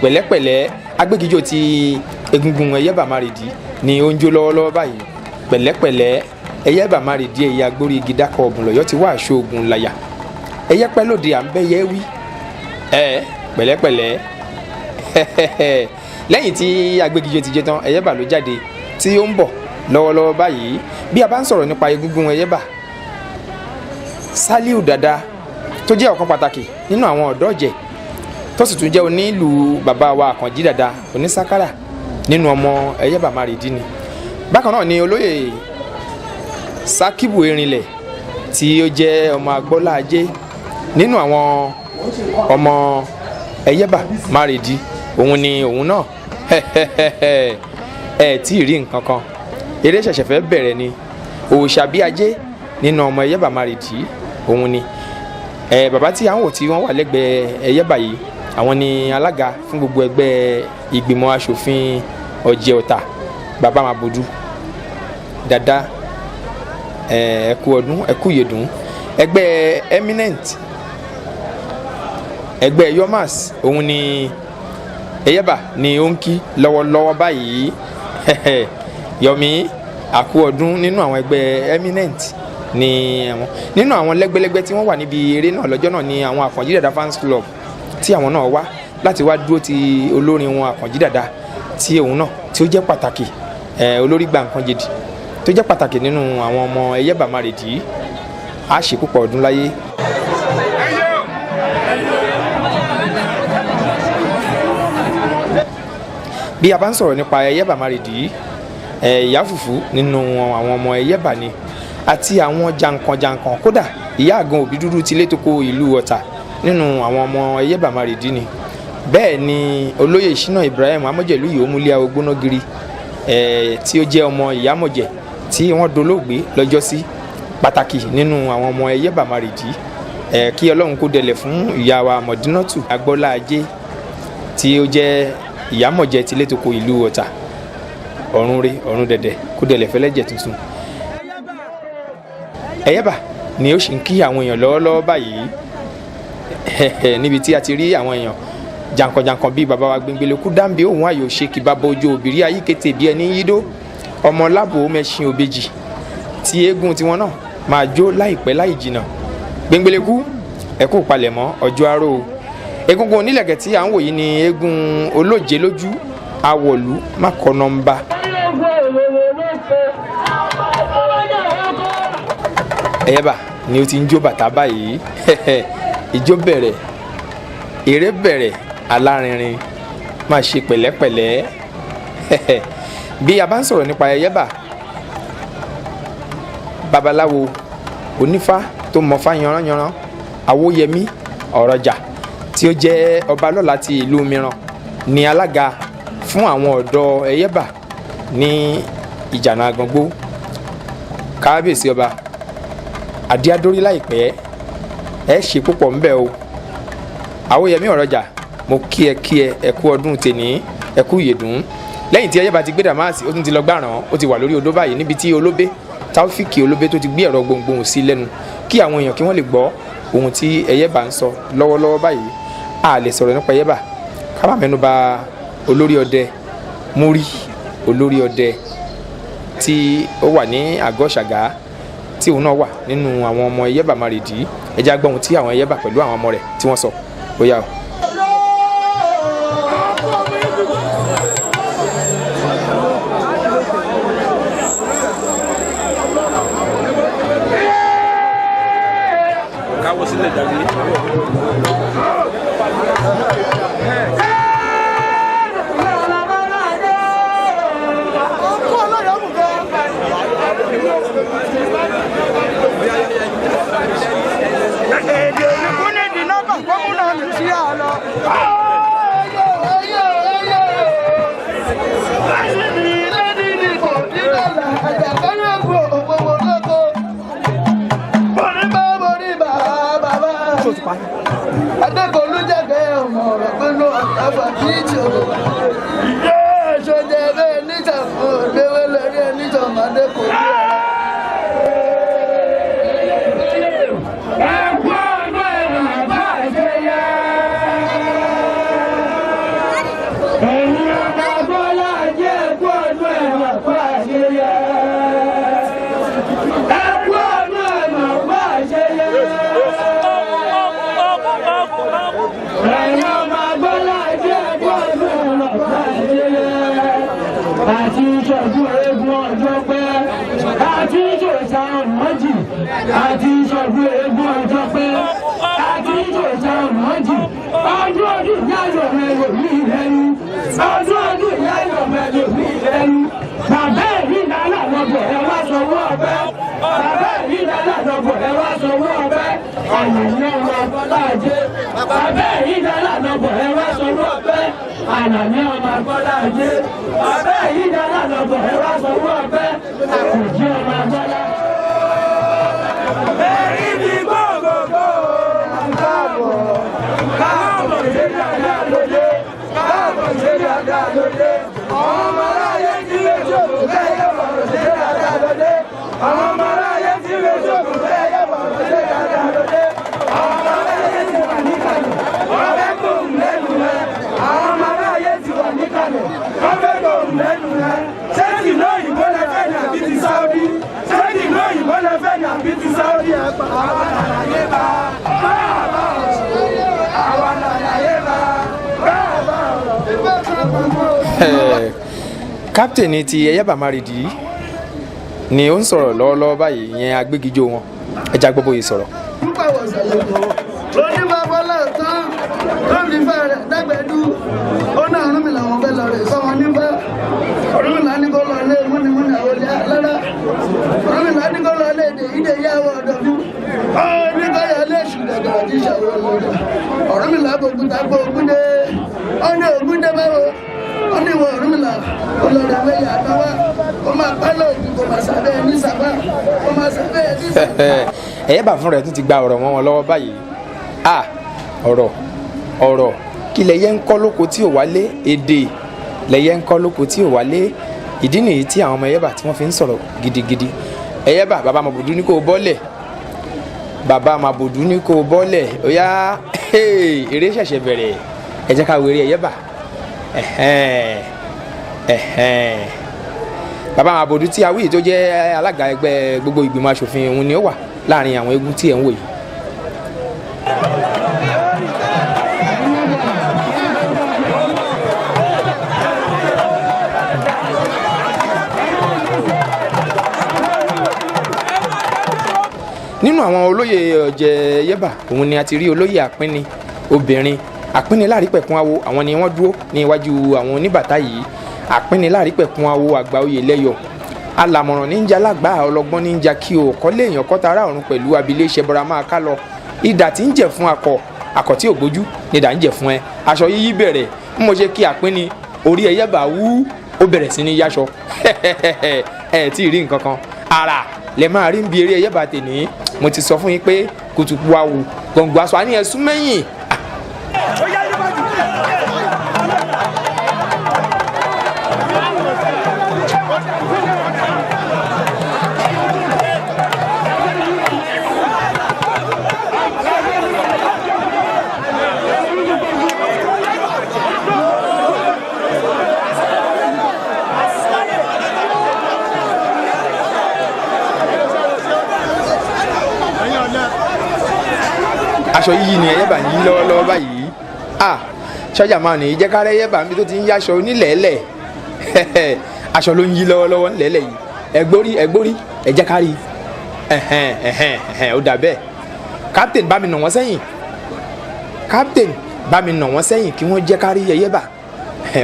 Pẹ̀lẹ́pẹ̀lẹ́, agbégijó ti egungun Ẹyẹba Márìdí ni ó ń jó lọ́wọ́lọ́wọ́ báyìí. Pẹ̀lẹ́pẹ̀lẹ́, Ẹyẹba Márìdí ẹ̀yà agbórí igi dákọ̀ ọ̀bùnlọ̀yọ́ ti wá aṣọ ogun láyà. Ẹyẹ pẹ́ lóde à ń bẹ́yẹ wí. Ẹ pẹ̀lẹ́pẹ̀lẹ́. Lẹ́yìn tí agbégijó ti jẹ tán, Ẹyẹba ló jáde tí ó ń bọ̀ lọ́wọ́lọ́wọ́ báyìí. Bí a bá ń sọ̀rọ̀ nípa egungun Ẹyẹba, Saliu Dada tó jẹ́ ọ̀kan pàtàkì nínú àwọn ọ̀dọ́ ọ̀jẹ̀ tó sì tún jẹ́ onílù bàbá wa Àkànjí Dada onísákárà nínú ọmọ Ẹyẹba Márìdí ni. Bákan náà ni olóyè Sakibu Erinlẹ̀ tí ó jẹ́ ọmọ Agbọ́lá Ajé nínú àwọn ọmọ Ẹyẹba Márìdí, òun ni òun náà. Ẹ tí ì rí nǹkan kan, eré ṣẹ̀ṣẹ̀ fẹ́ bẹ̀rẹ̀ ni. Òòṣà bí ajé nínú ọmọ Ẹyẹba Márìdí òun ni. Ẹ bàbá tí à ń wò tí wọ́n wà lẹ́gbẹ̀ẹ́ Ẹyẹba yìí, àwọn ni alága fún gbogbo ẹgbẹ́ ìgbìmọ̀ asòfin Ọ̀jẹ̀ Ọ̀tà, bàbá Màbòdú Dada. Ẹ kú ọdún, ẹ kú ìyèdún. Ẹgbẹ́ eminent, ẹgbẹ́ yomas, òun ni Ẹyẹba ni ó ń kí lọ́wọ́lọ́wọ́ báyìí. Yọ̀mí àkú ọdún nínú àwọn ẹgbẹ́ eminent ni àwọn nínú àwọn lẹ́gbẹ́lẹ́gbẹ́ tí wọ́n wà níbi eré náà lọ́jọ́ náà ni àwọn Àkànjí Dàda fans club tí àwọn náà wá láti wá dúró ti olórin wọn Àkànjí Dàda tí òun náà tí ó jẹ́ pàtàkì, olórí gba nǹkan jèdì tó jẹ́ pàtàkì nínú àwọn ọmọ Ẹyẹba Márìdí. Á ṣe púpọ̀ ọdún láyé. Bí a bá ń sọ̀rọ̀ nípa Ẹyẹba Márìdí, ìyá fùfú nínú àwọn ọmọ Ẹyẹba ni àti àwọn jankan-jankan, kódà ìyá àgan òbí dúdú ti létòkó ìlú Ọ̀tà nínú àwọn ọmọ Ẹyẹba Márìdí ni. Bẹ́ẹ̀ ni olóyè Ṣínà Ibrahim Amọ̀jẹ̀lú yìí ó múlẹ̀ agbóná giri, tí ó jẹ́ ọmọ Ìyámọ̀jẹ̀ tí wọ́n dolóògbé lọ́jọ́sí, pàtàkì nínú àwọn ọmọ Ẹyẹba Márìdí. Kí Ọlọ́run kó dẹlẹ̀ fún ìyá wa Mọ̀dínátù Agbọ́lá Ajé tí ó jẹ́ Ìyámọ̀jẹ̀ ti létòkó ìlú Ọ̀tà. Ọ̀run re ọ̀run dẹ̀dẹ̀, kó dẹlẹ̀ fẹ́lẹ́jẹ̀ tuntun. Ẹyẹba ni ó sì ń kí àwọn èèyàn lọ́wọ́lọ́wọ́ báyìí níbi tí a ti rí àwọn èèyàn jankan-jankan bíi bàbá wa Gbẹngbẹlẹ́kú Dáńbé òun ayò ṣe kì bàbá ojú òbírí ayíkété bí ẹni yídó ọmọ lábò mẹṣin òbejì tí eégún tiwọn náà máa jó láìpẹ́ láì jìnà. Gbẹngbẹlẹ́kú, ẹ kú palẹ̀mọ́ ọjọ́ aró o. Egungun onílẹ̀kẹ̀ tí à ń wò yìí ni eégún olóje lójú awọ̀lú mákọ̀nọ́mbà. Ẹyẹba ni ó ti ń jó bàtà báyìí. Ìjó bẹ̀rẹ̀, eré bẹ̀rẹ̀, alárinrin máa ṣe pẹ̀lẹ́pẹ̀lẹ́. Bí a bá ń sọ̀rọ̀ nípa Ẹyẹba, babaláwo onífá tó mọ̀fá yanranyanran Awóyẹmí Ọ̀rọ̀jà tí ó jẹ́ ọba lọ́la ti ìlú mìíràn ni alága fún àwọn ọ̀dọ́ Ẹyẹba ní Ìjànà Àgàngbó. Kábíyèsí ọba Adéadórí láìpẹ́, ẹ ṣe púpọ̀ ńbẹ̀ o. Awóyẹmí Ọ̀rọ̀jà, mo kí ẹ kí ẹ, ẹ kú ọdún tèní, ẹ kú ìyèdún. Lẹ́yìn tí Ẹyẹba ti gbé dàmáàsì, ó tún ti lọ gbàràn, ó ti wà lórí odó báyìí níbi tí olóbé Taofik Olóbé tó ti gbé ẹ̀rọ gbohùngbohùn sí lẹ́nu kí àwọn èèyàn kí wọ́n lè gbọ́ ohun tí Ẹyẹba ń sọ lọ́wọ́lọ́wọ́ báyìí. A lè sọ̀rọ̀ nípa Ẹyẹba ká má mẹ́nu bà olórí ọdẹ Múrí, olórí ọdẹ tí ó wà ní àgọ́ Ṣàgá, tí òun náà wà nínú àwọn ọmọ Ẹyẹba Márìdí. Ẹ jẹ́ á gbọ́ ohun tí àwọn Ẹyẹba pẹ̀lú àwọn ọmọ rẹ̀ tí wọ́n sọ. Ó yá o. Káwọ́ sílẹ̀ dàgbé. Èdè oníkúnìdì náà kàn kọ́múnà mi sí àlọ́. Adékòlú jẹ́gẹ́ ọmọ ọ̀rọ̀ pẹ̀lú àgbà tí ìṣòro. Ṣé bẹ́ẹ̀ níjà fún òdewé lórí ẹníjà ọmọ Adékòlú ọ̀rọ̀. Àti ìṣọ̀dún eégún ọjọ́ pẹ́, àti ìṣòṣà ọ̀mọ́jì, àti ìṣọ̀dún eégún ọjọ́ pẹ́, àti ìṣòṣà ọ̀mọ́jì. Ọdún ọdún yáyọ̀ mẹ́lò mí lẹ́nu, ọdún ọdún yáyọ̀ mẹ́lò mí lẹ́nu. Bàbá ẹ̀rí lálà lọ́bọ̀ ẹ wá sanwó ọbẹ̀, bàbá ẹ̀rí lálà lọ́bọ̀ ẹ wá sanwó ọbẹ̀. Àlàní ọmọ Agbọ́lájé, bàbá ẹ̀rí lálà lọ́bọ̀ ẹ wá sanwó ọbẹ̀. Àlàní ọmọ Agbọ́lájé, bàbá ẹ̀rí lálà lọ́bọ̀ ẹ wá sanwó ọbẹ̀. Àkùnjí ọmọ Agbọ́lá. Èrí mi gbogbogbò. Káàbọ̀ káàbọ̀ ṣe dáadáa lóde. Káàbọ̀ ṣe dáadáa lóde. Àwọn ọmọ aráyé ti lè jókòó bẹ́ẹ̀ yẹ bọ̀rọ̀ ṣe dáadáa lóde. Àwọn ọmọ aráyé ti lè jókòó bẹ́ẹ̀ yẹ bọ̀rọ̀ ṣe dáadáa lóde. Àwọn ọmọ aráyé ti wà níkàlẹ̀. Wọ́n fẹ́ gbóhùn lẹ́nu rẹ̀. Àwọn ọmọ aráyé ti wà níkàlẹ̀. Wọ́n fẹ́ gbóhùn lẹ́nu rẹ̀. Ṣé tìlú òyìnbó lẹ fẹ́ ní àbí ti Sáúdí? Ṣé tìlú òyìnbó lẹ fẹ́ ní àbí ti Sáúdí? Ẹ pa àwa làlàyé bá. Bá àwa làlàyé bá. Bá Kápítẹ̀nì ti Ẹyẹba Márìdí ni ó ń sọ̀rọ̀ lọ́wọ́lọ́wọ́ báyìí, ìyẹn agbégijó wọn. Ẹ jẹ́ á gbọ́ bóyá sọ̀rọ̀. Lóní bàbá lọ́ọ̀tán tó ń fífẹ́ rẹ̀ dẹ́gbẹ̀dú, ó ní Ọ̀rúnmìlà wọn fẹ́ lọ rẹ̀ sọ́wọ́n nífẹ̀. Ọ̀rúnmìlà ní kó lọ lé múnimúni àwọn olè lára. Ọ̀rúnmìlà ní kó lọ lé èdè ìdè yàwó ọ̀dọ̀dún. Ó ní kó yọ lé èṣù gàgàrà tí ìṣàwọ̀ ọ̀lọ́dà. Ọ̀rúnmìlà bòkúta gbó Ògúndé. Ó ní Ògúndé báwo? Ó ní ìwọ Ọ̀rúnmìlà ó lọ rẹ̀ wẹ́yà àtọwá. Ó máa pẹ́ lóògùn kò máa sábẹ́ ní sábà. Ó máa sábẹ́ ní sábà. Ẹyẹba fúnra rẹ̀ tún ti gba ọ̀rọ̀ mọ́ wọn lọ́wọ́ báyìí. A ọ̀rọ̀ ọ̀rọ̀ kí lẹyẹ ń kọ́ lóko tí ò wálé, èdè lẹyẹ ń kọ́ lóko tí ò wálé. Ìdí nìyí tí àwọn ọmọ Ẹyẹba tí wọ́n fi ń sọ̀rọ̀ gidigidi. Ẹyẹba bàbá Màbòdú ní kò bọ́lẹ̀, bàbá Màbòdú ní kò bọ́lẹ̀. Ó yá, eré ṣẹ̀ṣẹ̀ bẹ̀rẹ̀. Ẹ jẹ́ ká wo eré Ẹyẹba. Ẹ̀hẹ́n ẹ̀hẹ́n, bàbá Màbòdú tí awíyí tó jẹ́ alága ẹgbẹ́ gbogbo ìgbìmọ̀ asòfin, òun ni ó wà láàrin àwọn eégún tí ẹ̀ ń wò yìí. Nínú àwọn olóyè ọ̀jẹ̀ Ẹyẹba, òun ni a ti rí olóyè Àpínni obìnrin, Àpínni Láàrípẹ̀kun awo. Àwọn ni wọ́n dúró ní iwájú àwọn oníbàtà yìí. Àpínni Láàrípẹ̀kun awo àgbà oyè lẹ́yọ̀ alàmọ̀ràn níjà lágbà ọlọ́gbọ́n níjà kí o kọ́lé èèyàn kọ́ta ará ọ̀run pẹ̀lú abilé ṣẹbọra máa ká lọ. Idà tí ń jẹ̀ fún akọ akọ tí ò gbójú ni idà ń jẹ̀ fún ẹ. Aṣọ yíyí bẹ̀rẹ̀ bí mo ṣe kí Àpínni, orí Ẹyẹba wú, ó bẹ̀rẹ̀ sí ní yáṣọ. Ẹ tí ì rí nǹkan kan ara lẹ máa rí bí eré Ẹyẹba tèní. Mo ti sọ fún yín pé kùtùkù àwù gbọ̀ngbọ̀ aṣọ àní ẹ̀sùn mẹ́yìn. Aṣọ yíyí ni ẹyẹbà ń yí lọ́wọ́lọ́wọ́ báyìí. Ah, sọ́jà máa ní jẹ́kárẹ́ ẹyẹbà níbi tó ti ń yáṣọ onílẹ̀ẹ́lẹ̀. Aṣọ ló ń yí lọ́wọ́lọ́wọ́ nílẹ̀ẹ́lẹ̀ yìí. Ẹgbórí ẹgbórí ẹ jẹ́ ká rí. Ẹ̀hẹ̀n ẹ̀hẹ̀n ẹ̀hẹ̀n, ó dà bẹ́ẹ̀. Captain bá mi nà wọ́n sẹ́yìn. Captain bá mi nà wọ́n sẹ́yìn kí wọ́n jẹ́ ká rí ẹyẹbà.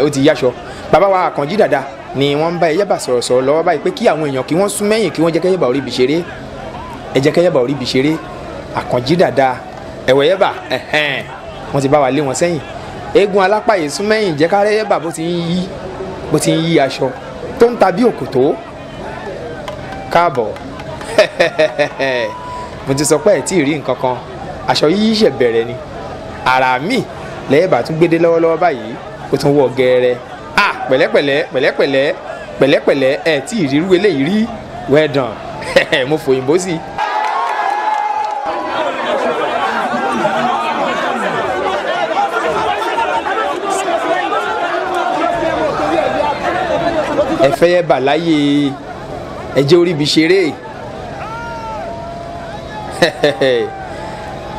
Ó ti yáṣọ. Bàbá wa Àkànjí Dàda ni wọ́n ń bá ẹyẹbà sọ̀rọ̀ sọ̀rọ̀ lọ́wọ́ báyìí pé kí àwọn èèyàn kí wọ́n sún mẹ́yìn kí wọ́n jẹ́ kẹ́yẹbà orí ibi ṣeré. Ẹ jẹ́ kẹ́yẹbà orí ibi ṣeré. Àkànjí Dàda ẹ̀wẹ̀ ẹyẹbà, ẹ̀hẹ̀n, wọ́n ti bá wa lé wọn sẹ́yìn. Eégún alápá yìí sún mẹ́yìn jẹ́ ká rí ẹyẹbà bó ti ń yí, bó ti ń yí aṣọ tó ń ta bí òkòtó. Káàbọ̀. Mo ti sọ pé ẹ̀ tí ì rí nǹkan kan. Aṣọ yíyí ṣẹ̀ bẹ̀rẹ̀ ni. Àrà mi lẹ́yẹ̀bà tún gbédé lọ́wọ́lọ́wọ́ báyìí, ó tún wọ̀ gẹ́rẹ́. Ah, pẹ̀lẹ́pẹ̀lẹ́ pẹ̀lẹ́pẹ̀lẹ́ pẹ̀lẹ́pẹ̀lẹ́, ẹ̀ tí ì rírú eléyìí rí. Well done. Mo fòyìnbó sí i. Ẹ fẹ́ yẹ̀bà láyé, ẹ jẹ́ orí ibi ṣeré.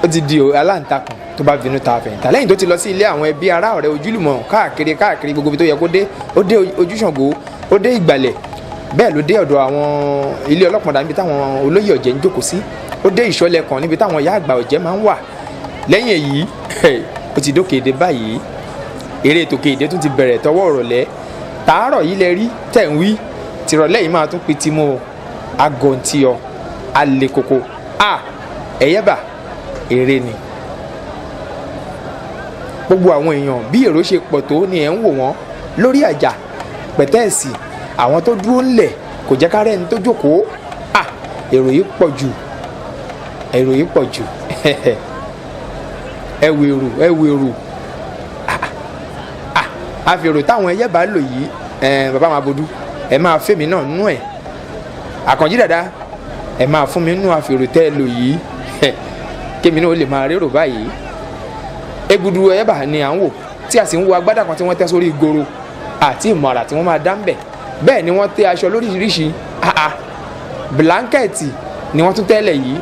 Ó ti di aláǹtakùn tó bá bínú ta àfẹ̀yìntà. Lẹ́yìn tó ti lọ sí ilé àwọn ẹbí ará ọ̀rẹ́ ojúlùmọ̀ káàkiri káàkiri gbogbo ibi tó yẹ kó dé, ó dé Ojúṣàngó, ó dé Ìgbàlẹ̀, bẹ́ẹ̀ ló dé ọ̀dọ̀ àwọn ilé ọlọ́pàá níbi táwọn olóyè ọ̀jẹ̀ ń jókòó sí, ó dé ìṣọ́lẹ̀ kan níbi táwọn ìyá àgbà ọ̀jẹ̀ máa ń wà. Lẹ́yìn èyí ó ti dókè èdè báyìí. Eré tòkè èdè tún ti bẹ̀rẹ̀ tọwọ́ ọ̀rọ̀lẹ́. Tàárọ̀ yìí lẹ rí tẹ̀ ń wí, tìrọ̀lẹ́ yìí máa tún pitì mọ́ o. Agọ̀ntìọ̀ alẹ́ koko a ẹ̀yẹ́bà eré ni. Gbogbo àwọn èèyàn bí èrò ṣe pọ̀ tó ni ẹ̀ ń wò wọ́n lórí àjà pẹ̀tẹ́ẹ̀sì. Àwọn tó dúró ńlẹ̀ kò jẹ́ kárẹ́ ẹni tó jókòó. À, èrò yìí pọ̀ jù, èrò yìí pọ̀ jù. Ẹ wo èrò, ẹ wo èrò. Àfèrò táwọn ẹyẹ bá lò yìí, bàbá máa bodú, ẹ máa fẹ́mi náà nú ẹ̀. Àkànjí Dàda, ẹ máa fún mi nú àfèrò tẹ́ ẹ lò yìí, kémi náà ó lè máa rérò báyìí. Egudu ẹyẹbà ni à ń wò tí a sì ń wo agbádá kan tí wọ́n tẹ́ sórí goro àti ìmọ̀ràn tí wọ́n máa dá ń bẹ̀. Bẹ́ẹ̀ ni wọ́n tẹ́ aṣọ lóríṣiríṣi. Blanketi ni wọ́n tún tẹ́lẹ̀ yìí.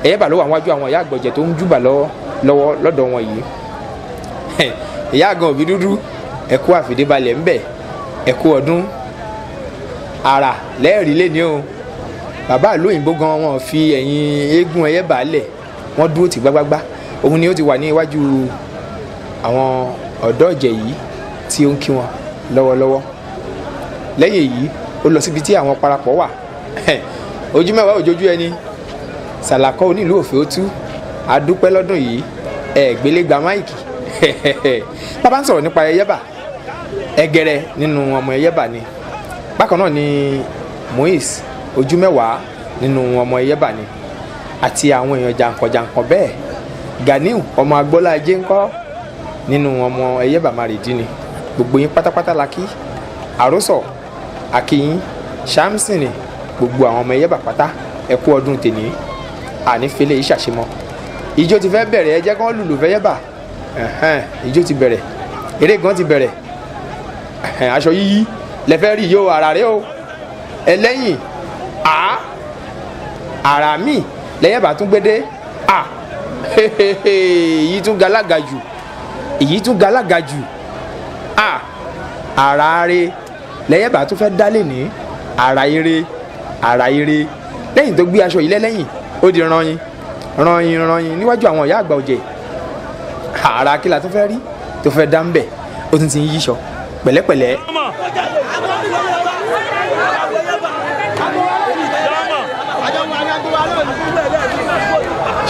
Ẹyẹbà ló wà wájú àwọn ìyá àgbọ̀jẹ̀ tó ń júbà lọ́wọ́ lọ́dọ̀ wọn yìí. Ìyá àgàn òbí dúdú, ẹ kú àfìdíbalẹ̀ ńbẹ̀, ẹ kú ọdún. Àrà lẹ́ẹ̀rí lé ní o. Bàbá ìlú òyìnbó gan wọn fi ẹ̀yìn eégún ẹyẹbà lẹ̀, wọ́n dúró tì gbágbágbá. Òun ni ó ti wà ní iwájú àwọn ọ̀dọ́ ọ̀jẹ̀ yìí tí ó ń kí wọn lọ́wọ́lọ́wọ́. Lẹ́yìn èyí ó lọ síbi tí àwọn parapọ̀ wà. Ojú mẹ́wàá òjòjú ẹni. Sàlàkọ́ onílùú òfé ó tú. Adúpẹ́ lọ́dún yìí, ẹ̀ gbélé gba máìkì. Bàbá ń sọ̀rọ̀ nípa ẹyẹbà, ẹgẹrẹ nínú ọmọ ẹyẹbà ni. Bákan náà ni Moise ojú mẹ́wàá nínú ọmọ ẹyẹbà ni, àti àwọn èèyàn jàǹkànjàǹkàn bẹ́ẹ̀. Ganiu ọmọ agbọ́lá ajé ńkọ́ nínú ọmọ ẹyẹbà márìdí ni. Gbogbo yín pátápátá la kí. Àròsọ akíyín Samson, gbogbo àwọn ọmọ ẹyẹbà pátá, ẹ kú ọdún tèní. Àní fẹlẹ yìí ṣàṣemọ. Ìjó ti fẹ́ bẹ̀rẹ̀, ẹ jẹ́ kán lùlù fẹ́yẹ́bà. Ìjó ti bẹ̀rẹ̀, eré gan ti bẹ̀rẹ̀. Aṣọ yíyí lẹ fẹ́ rí yóò ara rẹ o. Ẹlẹ́yìn a ara mi lẹ́yẹ̀bà tún gbédé. A èyí tún galaga jù, èyí tún galaga jù. A ara rẹ lẹ́yẹ̀bà tún fẹ́ dálé ní ara eré, ara eré. Lẹ́yìn tó gbé aṣọ yìí lẹ́lẹ́yìn, ó di ranyin ranyin ranyin níwájú àwọn ìyá àgbà ọ̀jẹ̀. Ara kí la tún fẹ́ rí tó fẹ́ dá ń bẹ̀, ó tún ti ń yíṣọ pẹ̀lẹ́pẹ̀lẹ́.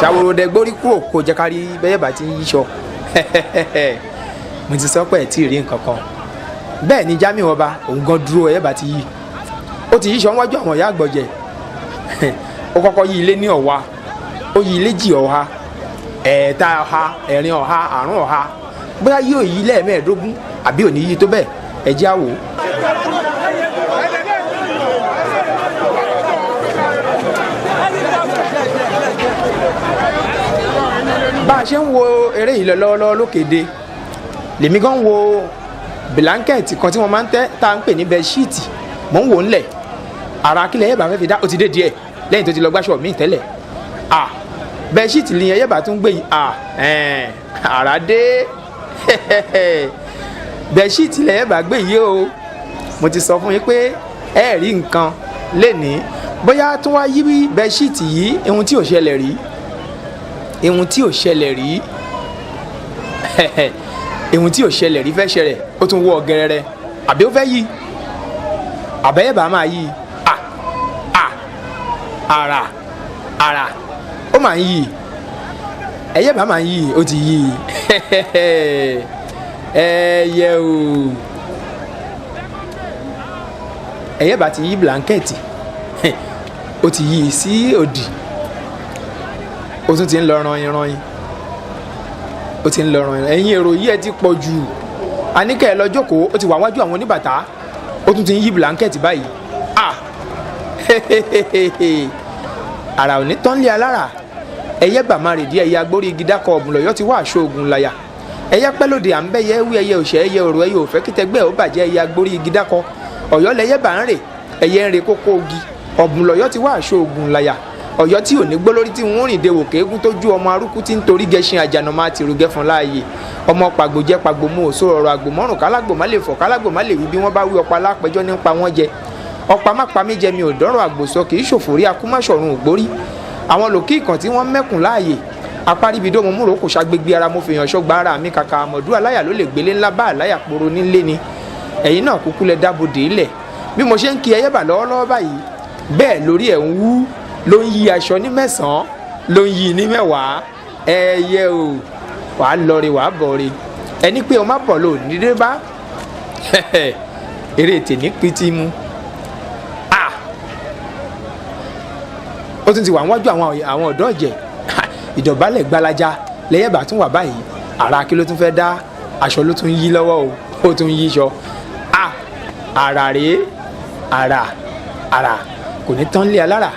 Ṣàwòròdẹ gbórí kúrò kó jẹ́ ká rí bẹ́yẹ̀ bá ti ń yíṣọ. Mo ti sọ pé ẹ̀ tí ì rí nǹkan kan. Bẹ́ẹ̀ ni Jamiu ọba òun gan dúró ẹ̀yẹ́ bá ti yí. Ó ti yíṣọ níwájú àwọn ìyá àgbọ̀jẹ̀. Ó kọ́kọ́ yí ilé ní ọ̀wá, ó yí ilé jì ọ̀ha, ẹ̀ẹ̀ta ọ̀ha, ẹ̀rin ọ̀ha, àrún ọ̀ha. Bóyá yóò yí lẹ́ẹ̀mẹ́ẹ̀ẹ́dógún àbí òní yí tó bẹ́ẹ̀, ẹ jẹ́ á wò ó. Bá a ṣe ń wo eré yìí lọ lọ́wọ́lọ́wọ́ lókèdè, lèmi gan wo bìláńkẹ̀tì kan tí wọ́n máa ń tẹ́ tá à ń pè ní bẹ́ẹ̀ṣíìtì. Mò ń wò ó ńlẹ̀. Ara kílẹ̀ ẹ̀ bá fẹ́ fi dá, ó ti dé díẹ̀ lẹ́yìn tó ti lọ gbáṣọ míì tẹ́lẹ̀. À Bẹ́ẹ̀ṣíìtì ni ẹyẹ́bà tún gbé yìí. Àrà dé. Bẹ́ẹ̀ṣíìtì lẹ́yẹ́bà gbé yìí o. Mo ti sọ fún yín pé ẹ rí nǹkan lénìí. Bóyá tún wá yí bẹ́ẹ̀ṣíìtì yìí, ohun tí ò ṣẹlẹ̀ rí, ohun tí ò ṣẹlẹ̀ rí, ohun tí ò ṣẹlẹ̀ rí fẹ́ ṣẹlẹ̀. Ó tún wọ́ gẹrẹrẹ, àbí ó fẹ́ yí, àbẹ́yẹ̀bà máa yí. Àrà àrà, ó máa ń yí, ẹyẹ̀bà máa ń yí, ó ti yí. Ẹyẹ o, ẹyẹ̀bà ti yí blanketi, ó ti yí sí òdì, ó tún ti ń lọ ranyin ranyin, ó ti ń lọ ranyin. Ẹ̀yin èrò yìí ẹ ti pọ̀ jù, àníkẹ́ ẹ lọ jókòó. Ó ti wà wájú àwọn oníbàtà, ó tún ti ń yí blanketi báyìí. Àrà ò ní tán lé alára. Ẹyẹ bà máa rèdí, ẹyẹ agbórí igi dákọ, ọ̀bùn lọ́yọ́ ti wá aṣọ ògùn láyà. Ẹyẹ pẹ́ lóde à ń bẹ́yẹ wí, ẹyẹ òṣè, ẹyẹ òrò, ẹyẹ òfẹ́ kítẹgbẹ́ ò bàjẹ́, ẹyẹ agbórí igi dákọ. Ọ̀yọ́ lẹyẹ bà ń rè, ẹyẹ ń re kókó ogi. Ọ̀bùn lọ́yọ́ ti wá aṣọ ògùn láyà. Ọ̀yọ́ tí ò ní gbó lórí tí wọ́n rìn de wòkè eégún tó ju ọmọ arúkú tí ń torí gẹṣin àjànà máa tìrú gẹfọn láàyè. Ọmọ pàgbò jẹ pàgbò mu òṣò ọ̀rọ̀ àgbò mọ́rùn kálágbò má lè fọ̀ kálágbò má lè wí bí wọ́n bá wí ọ̀pá alápẹjọ́ nípa wọn jẹ. Ọ̀pá má pa mí jẹ mi ò dọ́rọ̀ àgbòsọ kì í ṣòfò rí akúmáṣọ̀run ògbórí. Àwọn lòkì ìkàn tí wọ́n mẹ́kùn láàyè. Apáríbidó mo múrò kò ṣàgbégbé ara mo fèèyàn ṣọgbà ara mi kàkà àmọ̀dú aláyà ló lè gbélé ńlá bá àláyà poro nílé ni. Ẹ̀yin náà kúkú lẹ dábòdè ilẹ̀. Bí mo ṣe ń kí ẹyẹ́bà lọ́wọ́lọ́wọ́ báyìí, bẹ́ẹ̀ lórí ẹ̀ ń wú, ló ń yí aṣọ ní 9, ló ń yí ní 10. Ẹyẹ o, wàá lọ re, wàá bọ̀ re. Ẹni pé o má bọ̀ lò ní dé bá. Eré tèmi pitì mu. Ó tún ti wà níwájú àwọn ọ̀dọ́ ọ̀jẹ̀. Ìdọ̀bálẹ̀ gbalaja lẹ́yẹ̀bà tún wà báyìí. Àrà kí ló tún fẹ́ dá? Aṣọ ló tún yí lọ́wọ́ o, ó tún yí ṣọ. Àrà rèé, àrà àrà kò ní tán lé alára.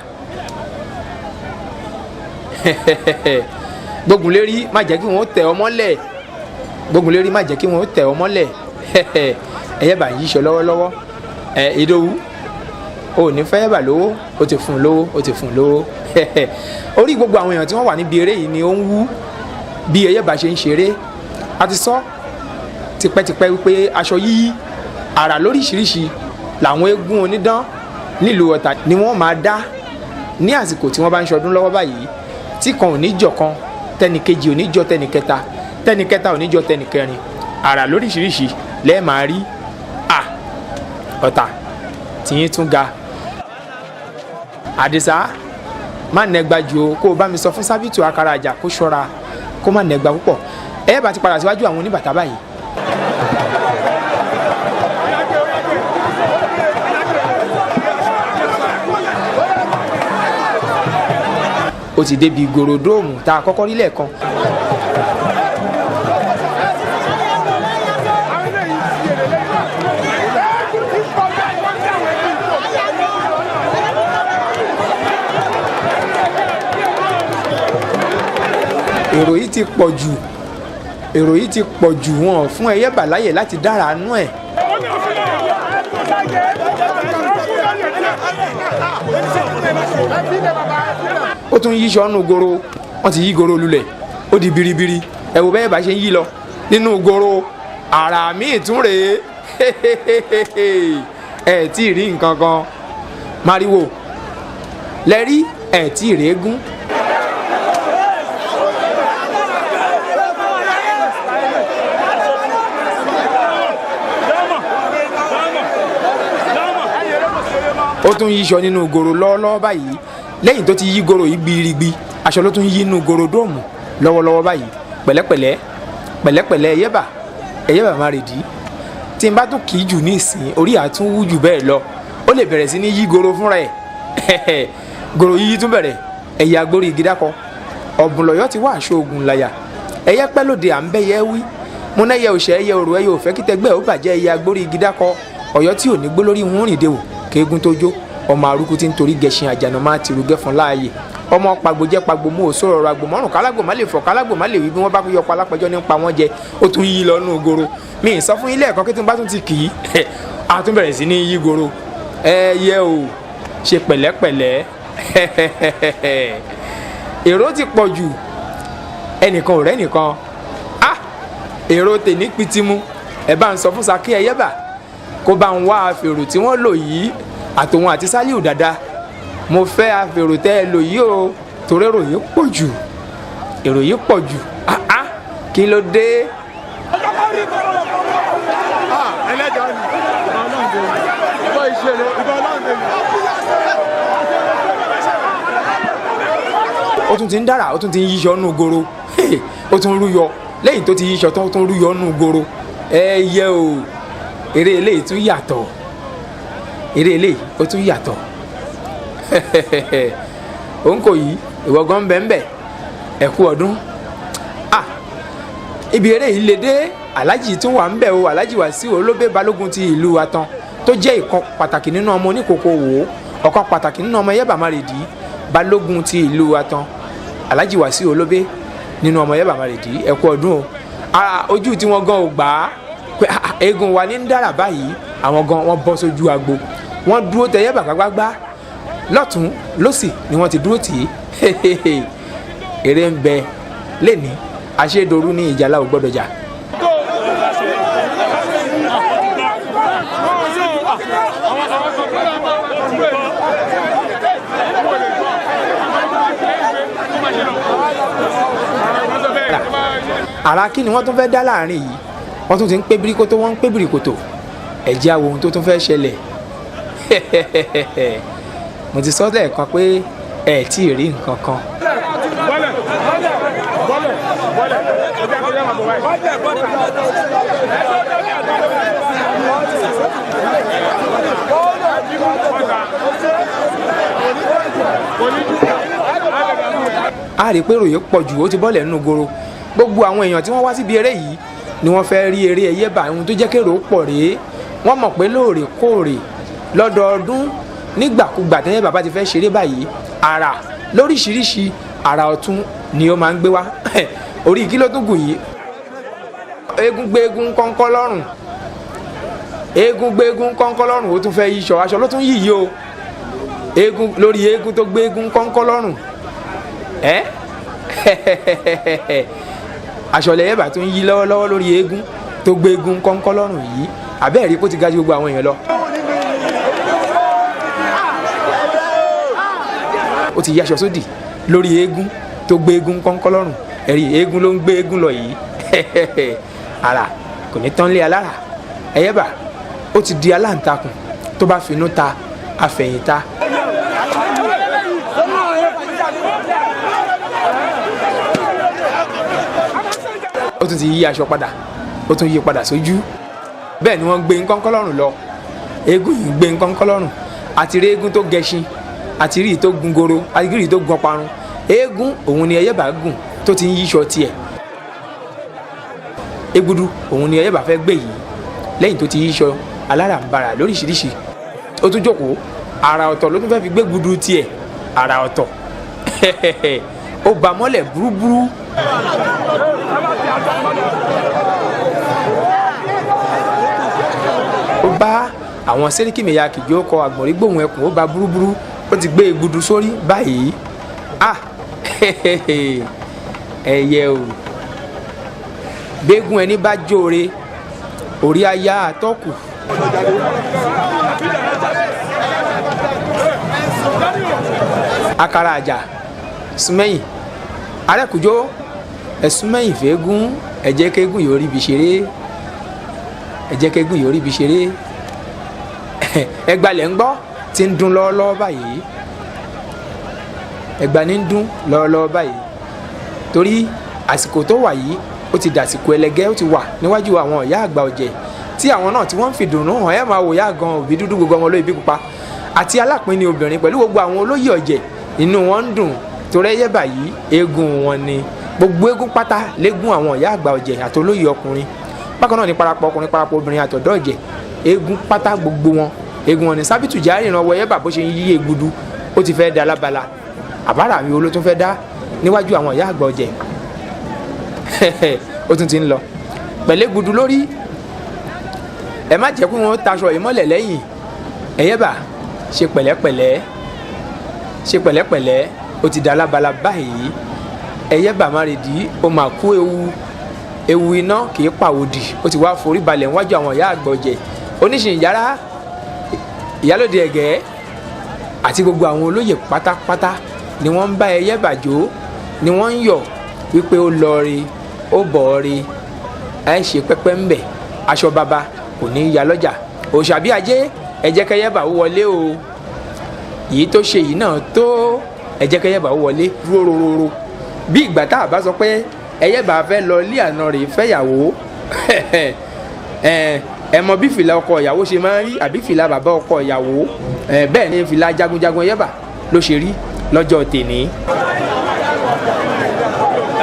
Gbógun lérí má jẹ́ kí wọ́n tẹ̀ ọ́ mọ́lẹ̀. Gbógun lérí má jẹ́ kí wọ́n tẹ̀ ọ́ mọ́lẹ̀. Ẹyẹ̀bà yí ṣọ lọ́wọ́lọ́wọ́. Ìdòwú o ní fẹ́ yẹ̀bà lówó, ó ti fún un lówó, ó ti fún un lówó. Orí gbogbo àwọn èèyàn tí wọ́n wà níbi eré yìí ni ó ń wú bí ẹyẹ̀bà ṣe ń ṣeré. A ti sọ tipẹ́tipẹ́ wípé aṣọ yíyí àrà lóríṣiríṣi làwọn eégún onídán nílùú Ọ̀tà ni wọ́n máa dá ní àsìkò tí wọ́n bá ń ṣọdún lọ́wọ́ báyìí, tí kan ò ní jọ kan, tẹnìkejì ò ní jọ tẹnìkẹta, tẹnìkẹta ò ní jọ tẹnìkẹrin. Àrà lóríṣiríṣi lẹ́ẹ̀ máa rí. Ọ̀tà tìyín tún ga. Àdìsá má nẹgba jù o, kó o bá mi sọ fún Sábìtù Akarajà kó ṣọ́ra kó má nẹgba púpọ̀. Ẹ bá ti padà síwájú àwọn oníbàtà báyìí. Ó ti débi gorodóòmù tá a kọ́kọ́ rí lẹ́ẹ̀kan. Èrò yìí ti pọ̀ jù, èrò yìí ti pọ̀ jù, wọn fún ẹyẹ́bà láyè láti dára nú ẹ̀. Ó tún yí sọ́nù goro, wọ́n ti yí goro lulẹ̀, ó di biribiri. Ẹ wo bẹ́ẹ̀ bá ṣe ń yí lọ nínú goro, àrà míì tún rèé. Ẹ tí ì rí nǹkan kan, mariwo lẹ rí, ẹ tí ì rèégún. Ó tún yíṣọ nínú goro lọ́wọ́lọ́wọ́ báyìí. Lẹ́yìn tó ti yí goro yìí gbirigbi, aṣọ ló tún yí nínú goro dóòmù lọ́wọ́lọ́wọ́ báyìí. Pẹ̀lẹ́pẹ̀lẹ́ pẹ̀lẹ́pẹ̀lẹ́, ẹyẹ́bà ẹyẹ́bà má rèdí. Tí n bá tún kì í jù ní ìsìn, orí àtún wú jù bẹ́ẹ̀ lọ, ó lè bẹ̀rẹ̀ sí ní yí goro fúnra ẹ̀. Goro yíyí tún bẹ̀rẹ̀. Ẹ̀yà agbórí igi dákọ, ọ̀bùn lọ́yọ́ ti wá aṣọ ògùn láyà. Ẹyẹ pẹ́ lóde à ń bẹ́yẹ wí, múnáyẹ òṣè, ẹyẹ òrò, ẹyẹ òfẹ́ kítẹgbẹ́ ò bàjẹ́, ẹyẹ agbórí igi dákọ. Ọ̀yọ́ tí ò ní gbó lórí ń rìn dewò kéégún tó jó. Ọmọ arúkú tí ń torí gẹṣin àjànà máa tìrú gẹfọn láàyè. Ọmọ pàgbò jẹ pàgbò mú òṣò ọ̀rọ̀ àgbò mọ́rùn kálágbò má lè fọ̀ kálágbò má lè wí bí wọ́n bá yọpọ̀ alápẹjọ́ nípa wọn jẹ. Ó tún yí lọ nù goro. Mi ì sọ fún ilé ẹ̀kọ́ kí tí n bá tún ti kì í, a tún bẹ̀rẹ̀ sí ní yí goro. Ẹ yẹ o, ṣe pẹ̀lẹ́pẹ̀lẹ́. Èrò ti pọ̀ jù, ẹnìkan ò rẹ́nìkan. Ah, èrò tèní pitimu. Ẹ bá ń sọ fún Saki Ẹyẹbà kó bá ń wá àfèrò tí wọ́n lò yìí, àtòun àti Sálíù Dàda. Mo fẹ́ àfèrò tẹ́ ẹ lò yìí o, torí èrò yìí pọ̀ jù, èrò yìí pọ̀ jù. Ah ah, kí ló dé? Ó tún ti ń dára, ó tún ti ń yíṣọ nù goro. Ó tún rúyọ lẹ́yìn tó ti yíṣọ tán, ó tún rúyọ nù goro. Ẹ yẹ o, eré eléyìí tún yàtọ̀, eré eléyìí ó tún yàtọ̀. Òun kò yí ìwọ gan bẹ́ẹ̀ ẹ kú ọdún. Ah, ibi eré yìí lè dé. Aláàjì tún wà ń bẹ̀ o, Aláàjì Wàsíù Olóbé Balógun ti ìlú Atan, tó jẹ́ ìkan pàtàkì nínú ọmọ oníkókó wò ó, ọ̀kan pàtàkì nínú ọmọ Ẹyẹbà Márìdí, Balógun ti ìlú Atan, Aláàjì Wàsíù Olóbé nínú ọmọ Ẹyẹbà Márìdí, ẹ kú ọdún o. Ojú tí wọ́n gan ò gbà á pé eégún wa ní ń dára báyìí. Àwọn gan wọ́n bọ́ sójú agbo, wọ́n dúró tẹ Ẹyẹbà gbágbágbá, lọ́tún lọ́sì ni wọ́n ti dúró tì í. Eré ń bẹ lẹ́ni àṣedorú ní ìjàlá ò gbọ́dọ̀ jà. Àrà kí ni wọ́n tún fẹ́ dá láàrin yìí? Wọ́n tún ti ń pé bíríkótó, wọ́n ń pé bíríkótó. Ẹ jẹ́ á wo ohun tó tún fẹ́ ṣẹlẹ̀. Mo ti sọ lẹ́ẹ̀kan pé ẹ tí ì rí nǹkan kan. A rí i pé ròyìn pọ̀ jù, ó ti bọ́lẹ̀ nínú goro. Gbogbo àwọn èèyàn tí wọ́n wá síbi eré yìí ni wọ́n fẹ́ rí eré Ẹyẹbà. Ohun tó jẹ́ kérò pọ̀ rèé. Wọ́n mọ̀ pé lóòrèkóòrè, lọ́dọọdún, nígbàkúgbà tẹ́yẹ bàbá ti fẹ́ ṣeré báyìí, àrà lóríṣiríṣi, àrà ọ̀tún ni ó máa ń gbé wá. Orí kí ló tún gùn yìí? Eégún gbé eégún kọ́ńkọ́ lọ́rùn, eégún gbé eégún kọ́ńkọ́ lọ́rùn, ó tún fẹ́ yíṣọ aṣọ ló tún yí yìí o. Eégún lórí eégún tó gbé eégún kọ́ńkọ́ lọ́rùn ẹ́, aṣọ lẹ́yẹ̀bà tó ń yí lọ́wọ́lọ́wọ́ lórí eégún tó gbé eégún kọ́ńkọ́ lọ́rùn yìí. Àbẹ́ẹ̀rí kó ti ga ju gbogbo àwọn èèyàn lọ. Ó ti yí aṣọ sódì lórí eégún tó gbé eégún kọ́ńkọ́ lọ́rùn. Ẹ̀rí eégún ló ń gbé eégún lọ yìí. Àrà kò ní tán lé alára. Ẹyẹbà ó ti di aláǹtakùn tó bá finú ta àfẹ̀yìntà. Ó tún ti yí aṣọ padà, ó tún yí padà sójú. Bẹ́ẹ̀ ni wọ́n gbé nkọ́ńkọ́ lọ́rùn lọ. Eégún yìí gbé nkọ́ńkọ́ lọ́rùn. Àti rí eégún tó gẹṣin, àti rí tó gun goro, àti rí tó gun ọparun. Eégún òun ni Ẹyẹbà gùn tó ti ń yíṣọ tiẹ̀. Egudu òun ni Ẹyẹbà fẹ́ gbé yìí lẹ́yìn tó ti yíṣọ alárànbarà lóríṣiríṣi. Ó tún jókòó, àrà ọ̀tọ̀ ló tún fẹ́ fi gbé gudu tiẹ̀, àrà ọ̀tọ̀. Ó ba mọ́lẹ̀ búrúburú. Ó bá àwọn sẹ́ríkì mẹ́ya kìjọ kọ àgbọ̀nrín gbòhùn ẹkùn, ó ba búrúburú. Ó ti gbé egudu sórí báyìí. Ah, ẹyẹ o, gbégún ẹni bá jóore orí aya àtọ́kù. Akara àjà súnmẹ́yìn arẹ́kùjó ẹ̀súnmẹ́yìn fẹ́ẹ́gún. Ẹ̀jẹ̀ kẹ́gùn yóò rí ibi ṣeré, ẹ̀jẹ̀ kẹ́gùn yóò rí ibi ṣeré. Ẹgbalẹ̀ ń gbọ́ ti ń dún lọ́wọ́lọ́wọ́ báyìí. Ẹgba ní ń dún lọ́wọ́lọ́wọ́ báyìí, torí àsìkò tó wà yìí ó ti dàsìkò ẹlẹgẹ́. Ó ti wà níwájú àwọn ìyá àgbà ọ̀jẹ̀ tí àwọn náà tí wọ́n ń fìdùnnú hàn. Ẹ́ máa wò yá gan òbí dúdú, gbogbo ọmọ olóyè bí pupa àti alápínní obìnrin pẹ̀lú gbogbo àwọn olóyè ọ̀jẹ̀, inú wọn ń dùn torí Ẹyẹbà yìí eégún wọn ni. Gbogbo eégún pátá légún àwọn ìyá àgbà ọ̀jẹ̀ àti olóyè ọkùnrin. Bákan náà ni parapọ̀ ọkùnrin, parapọ̀ obìnrin àtọ̀dọ́ ọ̀jẹ̀, eégún pátá gbogbo wọn eégún wọn ni. Sábìtù járe ìrànwọ́ Ẹyẹbà bó ṣe ń yí egudu, ó ti fẹ́ da lábala. Àbára mi wo ló tún fẹ́ dá níwájú àwọn ìyá àgbà ọ̀jẹ̀? Ó tún ti ń lọ pẹ̀lẹ́ gudu lórí. Ẹ má jẹ́ kí wọ́n taṣọ yìí mọ́lẹ̀ lẹ́yìn. Ẹyẹbà ṣe pẹ̀lẹ́pẹ̀lẹ́, ṣe pẹ̀lẹ́pẹ̀lẹ́. Ó ti dá lábala báyìí. Ẹyẹba Márìdí ó máa kú ewu, ewu iná kì í pàwòdì. Ó ti wá forí balẹ̀ níwájú àwọn ìyá àgbọ̀jẹ̀, oníṣìnyára, ìyálòde ẹ̀gẹ́ àti gbogbo àwọn olóyè pátápátá ni wọ́n ń bá Ẹyẹba jó, ni wọ́n ń yọ̀ wípé ó lọ rí, ó bọ̀ rí, ẹ ṣe pẹ́pẹ́ ń bẹ̀, aṣọ bàbá kò ní í ya lọ́jà. Òòṣà bí ajé, ẹ jẹ́ kẹ́yẹ́bà ó wọlé o. Yìí tó ṣe yìí náà tó, ẹ jẹ́ kẹ́yẹ́bà ó wọlé róróróró. Bí ìgbà tá a bá sọ pé Ẹyẹba fẹ́ lọ ilé àna rẹ̀ fẹ́yàwó, ẹ mọ bí fìlà ọkọ ìyàwó ṣe máa ń rí, àbí fìlà bàbá ọkọ ìyàwó, bẹ́ẹ̀ ni fìlà jagunjagun Ẹyẹba ló ṣe rí lọ́jọ́ tèní.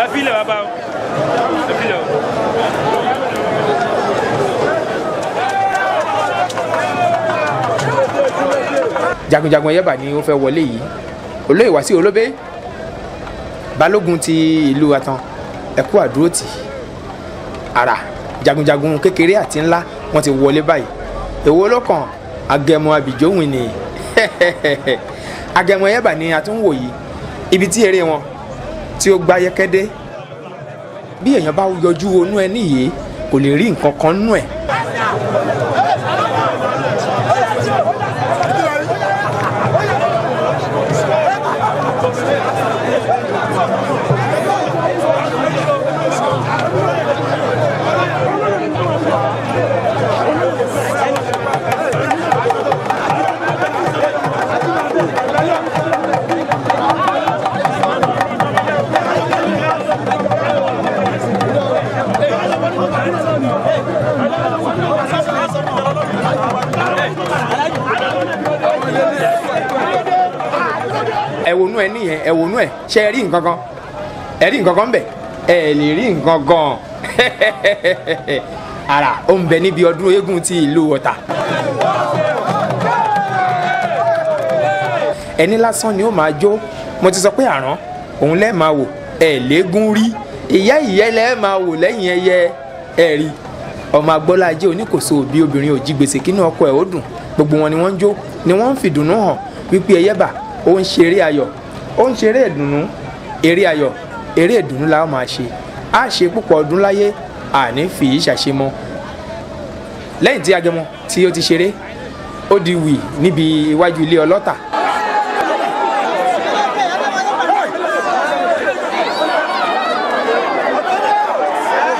Ẹ filẹ̀ bàbá o, ẹ filẹ̀ o. Jagunjagun Ẹyẹba ni ó fẹ́ wọlé yìí. Olóyè Wàsíù Olóbé, balógun ti ìlú Atan, ẹkú àdúrótì. Ara jagunjagun kékeré àti ńlá wọ́n ti wọlé báyìí. Èwo ló kàn? Agẹmọ àbíjówìn ni Agẹmọ Ẹyẹba ni a tún wò yìí. Ibi tí eré wọn tí ó gbá yẹkẹdé, bí èèyàn bá yọjú onú ẹ níyì, kò lè rí nǹkan kan nú ẹ. Ẹ wonú ẹ nìyẹn, ẹ wonú ẹ, ṣe ẹ rí nǹkan kan? Ẹ rí nǹkan kan bẹ? Ẹ lè rí nǹkan gan. Ara ó ń bẹ níbi ọdún eégún ti ìlú Ọ̀tà. Ẹni lásán ni ó máa jó. Mo ti sọ pé àrán òun lẹ́ẹ̀ máa wò, ẹ léegun rí ìyá ìyẹ́ lẹ́ẹ̀ máa wò lẹ́yìn ẹyẹ. Ẹ rí ọmọ agbọ́lájẹ́ oníkòso òbí obìnrin òjì gbèsè kínú ọkọ ẹ̀ ó dùn. Gbogbo wọn ni wọ́n ń jó, ni wọ́n ń fìdùnnú hàn wípé Ẹyẹba ó ń ṣeré ayọ̀, ó ń ṣeré ìdùnnú. Eré ayọ̀, eré ìdùnnú la ó máa ṣe. Á ṣe púpọ̀ ọdún láyé, àní fi yìí ṣàṣemọ́. Lẹ́yìn tí Agẹmọ tí ó ti ṣeré, ó di wì níbi iwájú ilé ọlọ́tà.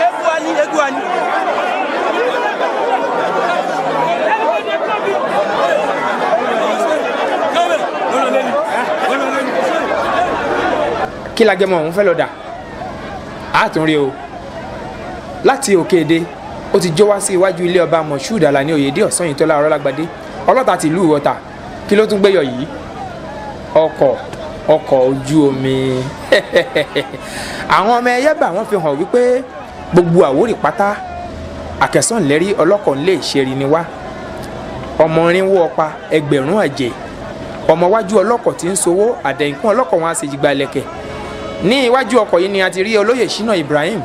Eguani, eguani. Kí lagẹmọ ọ̀hún fẹ́ lọ dà á tún rí o. Láti òkè èdè ó ti jó wá sí iwájú ilé ọba Moshood Alani Oyèdè Ọ̀sanyìntọ́lá Ọ̀rọ̀lágbadé, ọlọ́ta tìlú Ọ̀tà. Kí ló tún gbéyọ̀ yìí? Ọkọ̀ ojú omi. Àwọn ọmọ Ẹyẹba wọ́n fi hàn wípé gbogbo Àwórì pátá àkẹsànlẹ́rí ọlọ́kọ̀ ńlẹ̀ ìṣeré ni wá. Ọmọ irinwó ọpa, ẹgbẹ̀rún àjẹ́, ọmọ wájú ọlọ́kọ̀ tí ń sowó àdẹ̀yìnkún ọlọ́kọ̀ wọn á sì jìgbà lẹ̀kẹ̀. Ní iwájú ọkọ̀ yìí ni a ti rí olóyè Ṣínà Ibrahim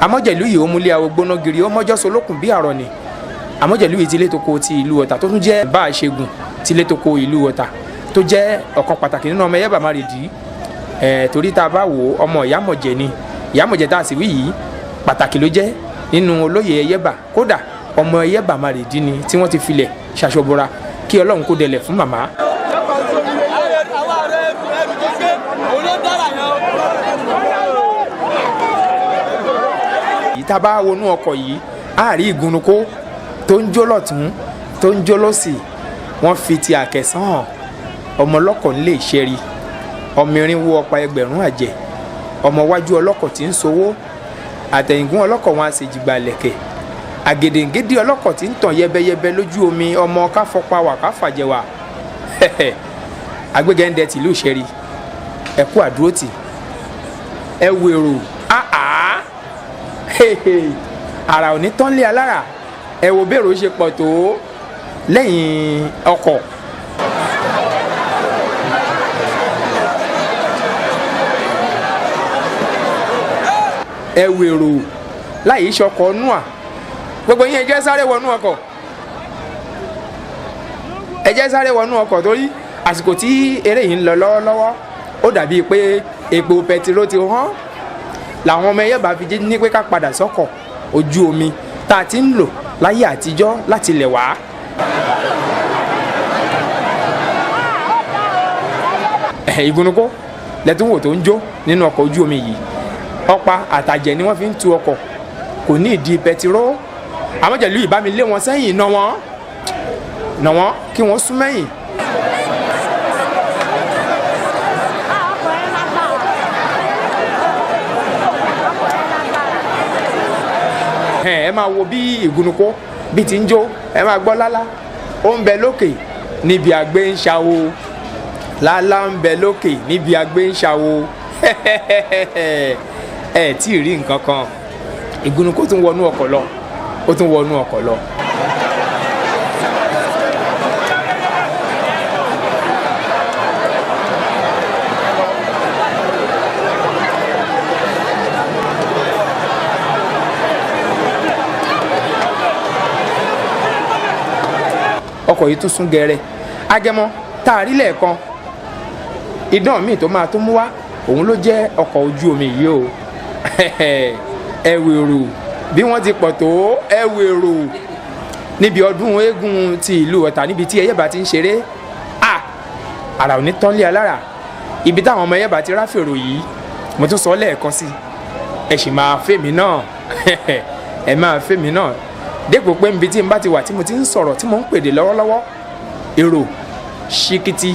amọ́jẹ̀lú yìí. Ó múlé awo gbóná giri, ó mọ́jọ́ solókùn bí àrọ̀ ni. Amọ́jẹ̀lú yìí ti lé toko ti ìlú Ọ̀tà, tó tún jẹ́ bá a ṣe gùn ti lé toko ìlú Ọ̀tà, tó jẹ́ ọ̀kan pàtàkì nínú ọmọ Ẹyẹba Márìdí. Ẹ̀ torí tá a bá wò ó, ọmọ Ìyámọ̀jẹ̀ ni. Ìyámọ̀jẹ̀ tá a sì wí yìí, pàtàkì ló jẹ́ nínú olóyè Ẹyẹba. Kódà ọmọ Ẹyẹba Márìdí ni tí wọ́n ti filẹ̀ ṣaṣọbora. Kí Ọlọ́run kó dẹlẹ̀ fún màmá. Yìí tá a bá wọnú ọkọ̀ yìí, á rí ìgúnnukó tó ń jó lọ́tún, tó ń jó lọ́sì. Wọ́n fi ti àkẹ́sán hàn. Ọmọ ọlọ́kọ̀ ń lè ṣẹ́rí, ọmọ irinwó ọ̀pá, ẹgbẹ̀rún àjẹ́, ọmọ wájú ọlọ́kọ̀ tí ń sowó àtẹ̀yìngún ọlọ́kọ̀ wọn a sì jìgbà lẹ̀kẹ̀, àgèdèǹgédé ọlọ́kọ̀ tí ń tàn yẹbẹyẹbẹ lójú omi, ọmọ káfọpa wà káfàjẹwà. Agbégẹ́ndẹ́ tìlú ìṣẹ́rí, ẹ̀kú àdúrótì. Ẹ wèrò áá, àrà ò ní tán lé alára. Ẹ wo bèrò ṣe pọ̀ tó lẹ́yìn ọkọ̀. Ẹ wèrò láì ṣọkọ̀ nùà. Gbogbo yín, ẹ jẹ́ sáré wọnú ọkọ̀, ẹ jẹ́ sáré wọnú ọkọ̀, torí àsìkò tí eré yìí ń lọ lọ́wọ́lọ́wọ́. Ó dàbíi pé epo pẹtiró ti hán làwọn ọmọ ẹyẹ bá fi jí ní pé ká padà sọ́kọ̀ ojú omi tá a ti ń lò láyé àtijọ́ láti ilẹ̀ wá. Ìgúnnukó lẹ́tún wò tó ń jó nínú ọkọ̀ ojú omi yìí. Ọ̀pá àtàjẹ̀ ni wọ́n fi ń tu ọkọ̀, kò ní ìdí pẹtiró. Àmọ́jẹ̀lú ìbámi lé wọn sẹ́yìn, nà wọ́n nà wọ́n kí wọ́n sún mẹ́yìn. Ẹ máa wo bí ìgúnnukó bí ti ń jó, ẹ máa gbọ́ lálá ó ń bẹ lókè níbi àgbẹ̀ ń ṣàwo, lálá ń bẹ lókè níbi àgbẹ̀ ń ṣàwo. Ẹ tí ì rí nǹkan kan. Ìgúnnukó tún wọnú ọkọ̀ lọ, ó tún wọnú ọkọ̀ lọ. Ọkọ̀ yìí tún sún gẹrẹ. Agẹmọ tá a rí lẹ́ẹ̀kan, idán míì tó máa tó mú wá òun ló jẹ́ ọkọ̀ ojú omi yìí o. Ẹ̀wèrò bí wọ́n ti pọ̀ tó, ẹ̀wèrò níbi ọdún eégún ti ìlú Ọ̀tà níbi tí Ẹyẹ̀bá ti ń ṣeré. À àrà ò ní tán lé alára. Ibi táwọn ọmọ Ẹyẹ̀bá ti ráfèrò yìí, mo tún sọ lẹ́ẹ̀kan sí, ẹ sì máa fèmí náà, ẹ máa fèmí náà dépò pé níbi tí n bá ti wà tí mo ti ń sọ̀rọ̀ tí mo ń pèdè lọ́wọ́lọ́wọ́, èrò ṣíkìtì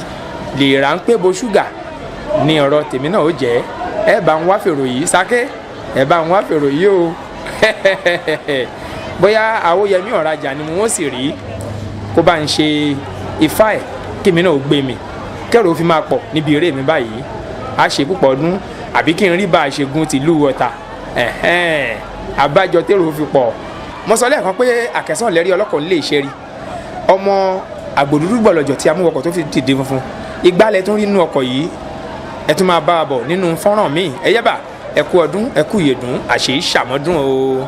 lè rà ń pé bo ṣúgà ní ọ̀rọ̀ tèmi náà ó jẹ́. Ẹ bá ń wá fèrò yìí sáké, ẹ bá ń wá fèrò yìí o. Bóyá Àwòyẹmí Ọ̀rajà ni wọ́n sì rí kó bá ń ṣe ifá ẹ̀ kí mi náà ó gbé mi kẹ́rò fi máa pọ̀ níbi eré mi báyìí. A ṣe púpọ̀ ọdún àbí kí n rí bá a ṣe gun tìlú Ọ̀tà àbájọ tèrò fi pọ̀. Mo sọ lẹ́ẹ̀kan pé àkẹ́sàn lẹ́rí ọlọ́kọ̀ lè ṣe rí ọmọ àgbòdúdú gbọ̀lọ̀jọ̀ tí amúwọkọ̀ tó fi dìde funfun ìgbálẹ̀ tó ń rí inú ọkọ̀ yìí. Ẹ tún máa bá a bọ̀ nínú fọ́nrán míì. Ẹ yẹ́bà, ẹ kú ọdún, ẹ kú ìyèdún, àṣèyí ṣàmọ́dún o.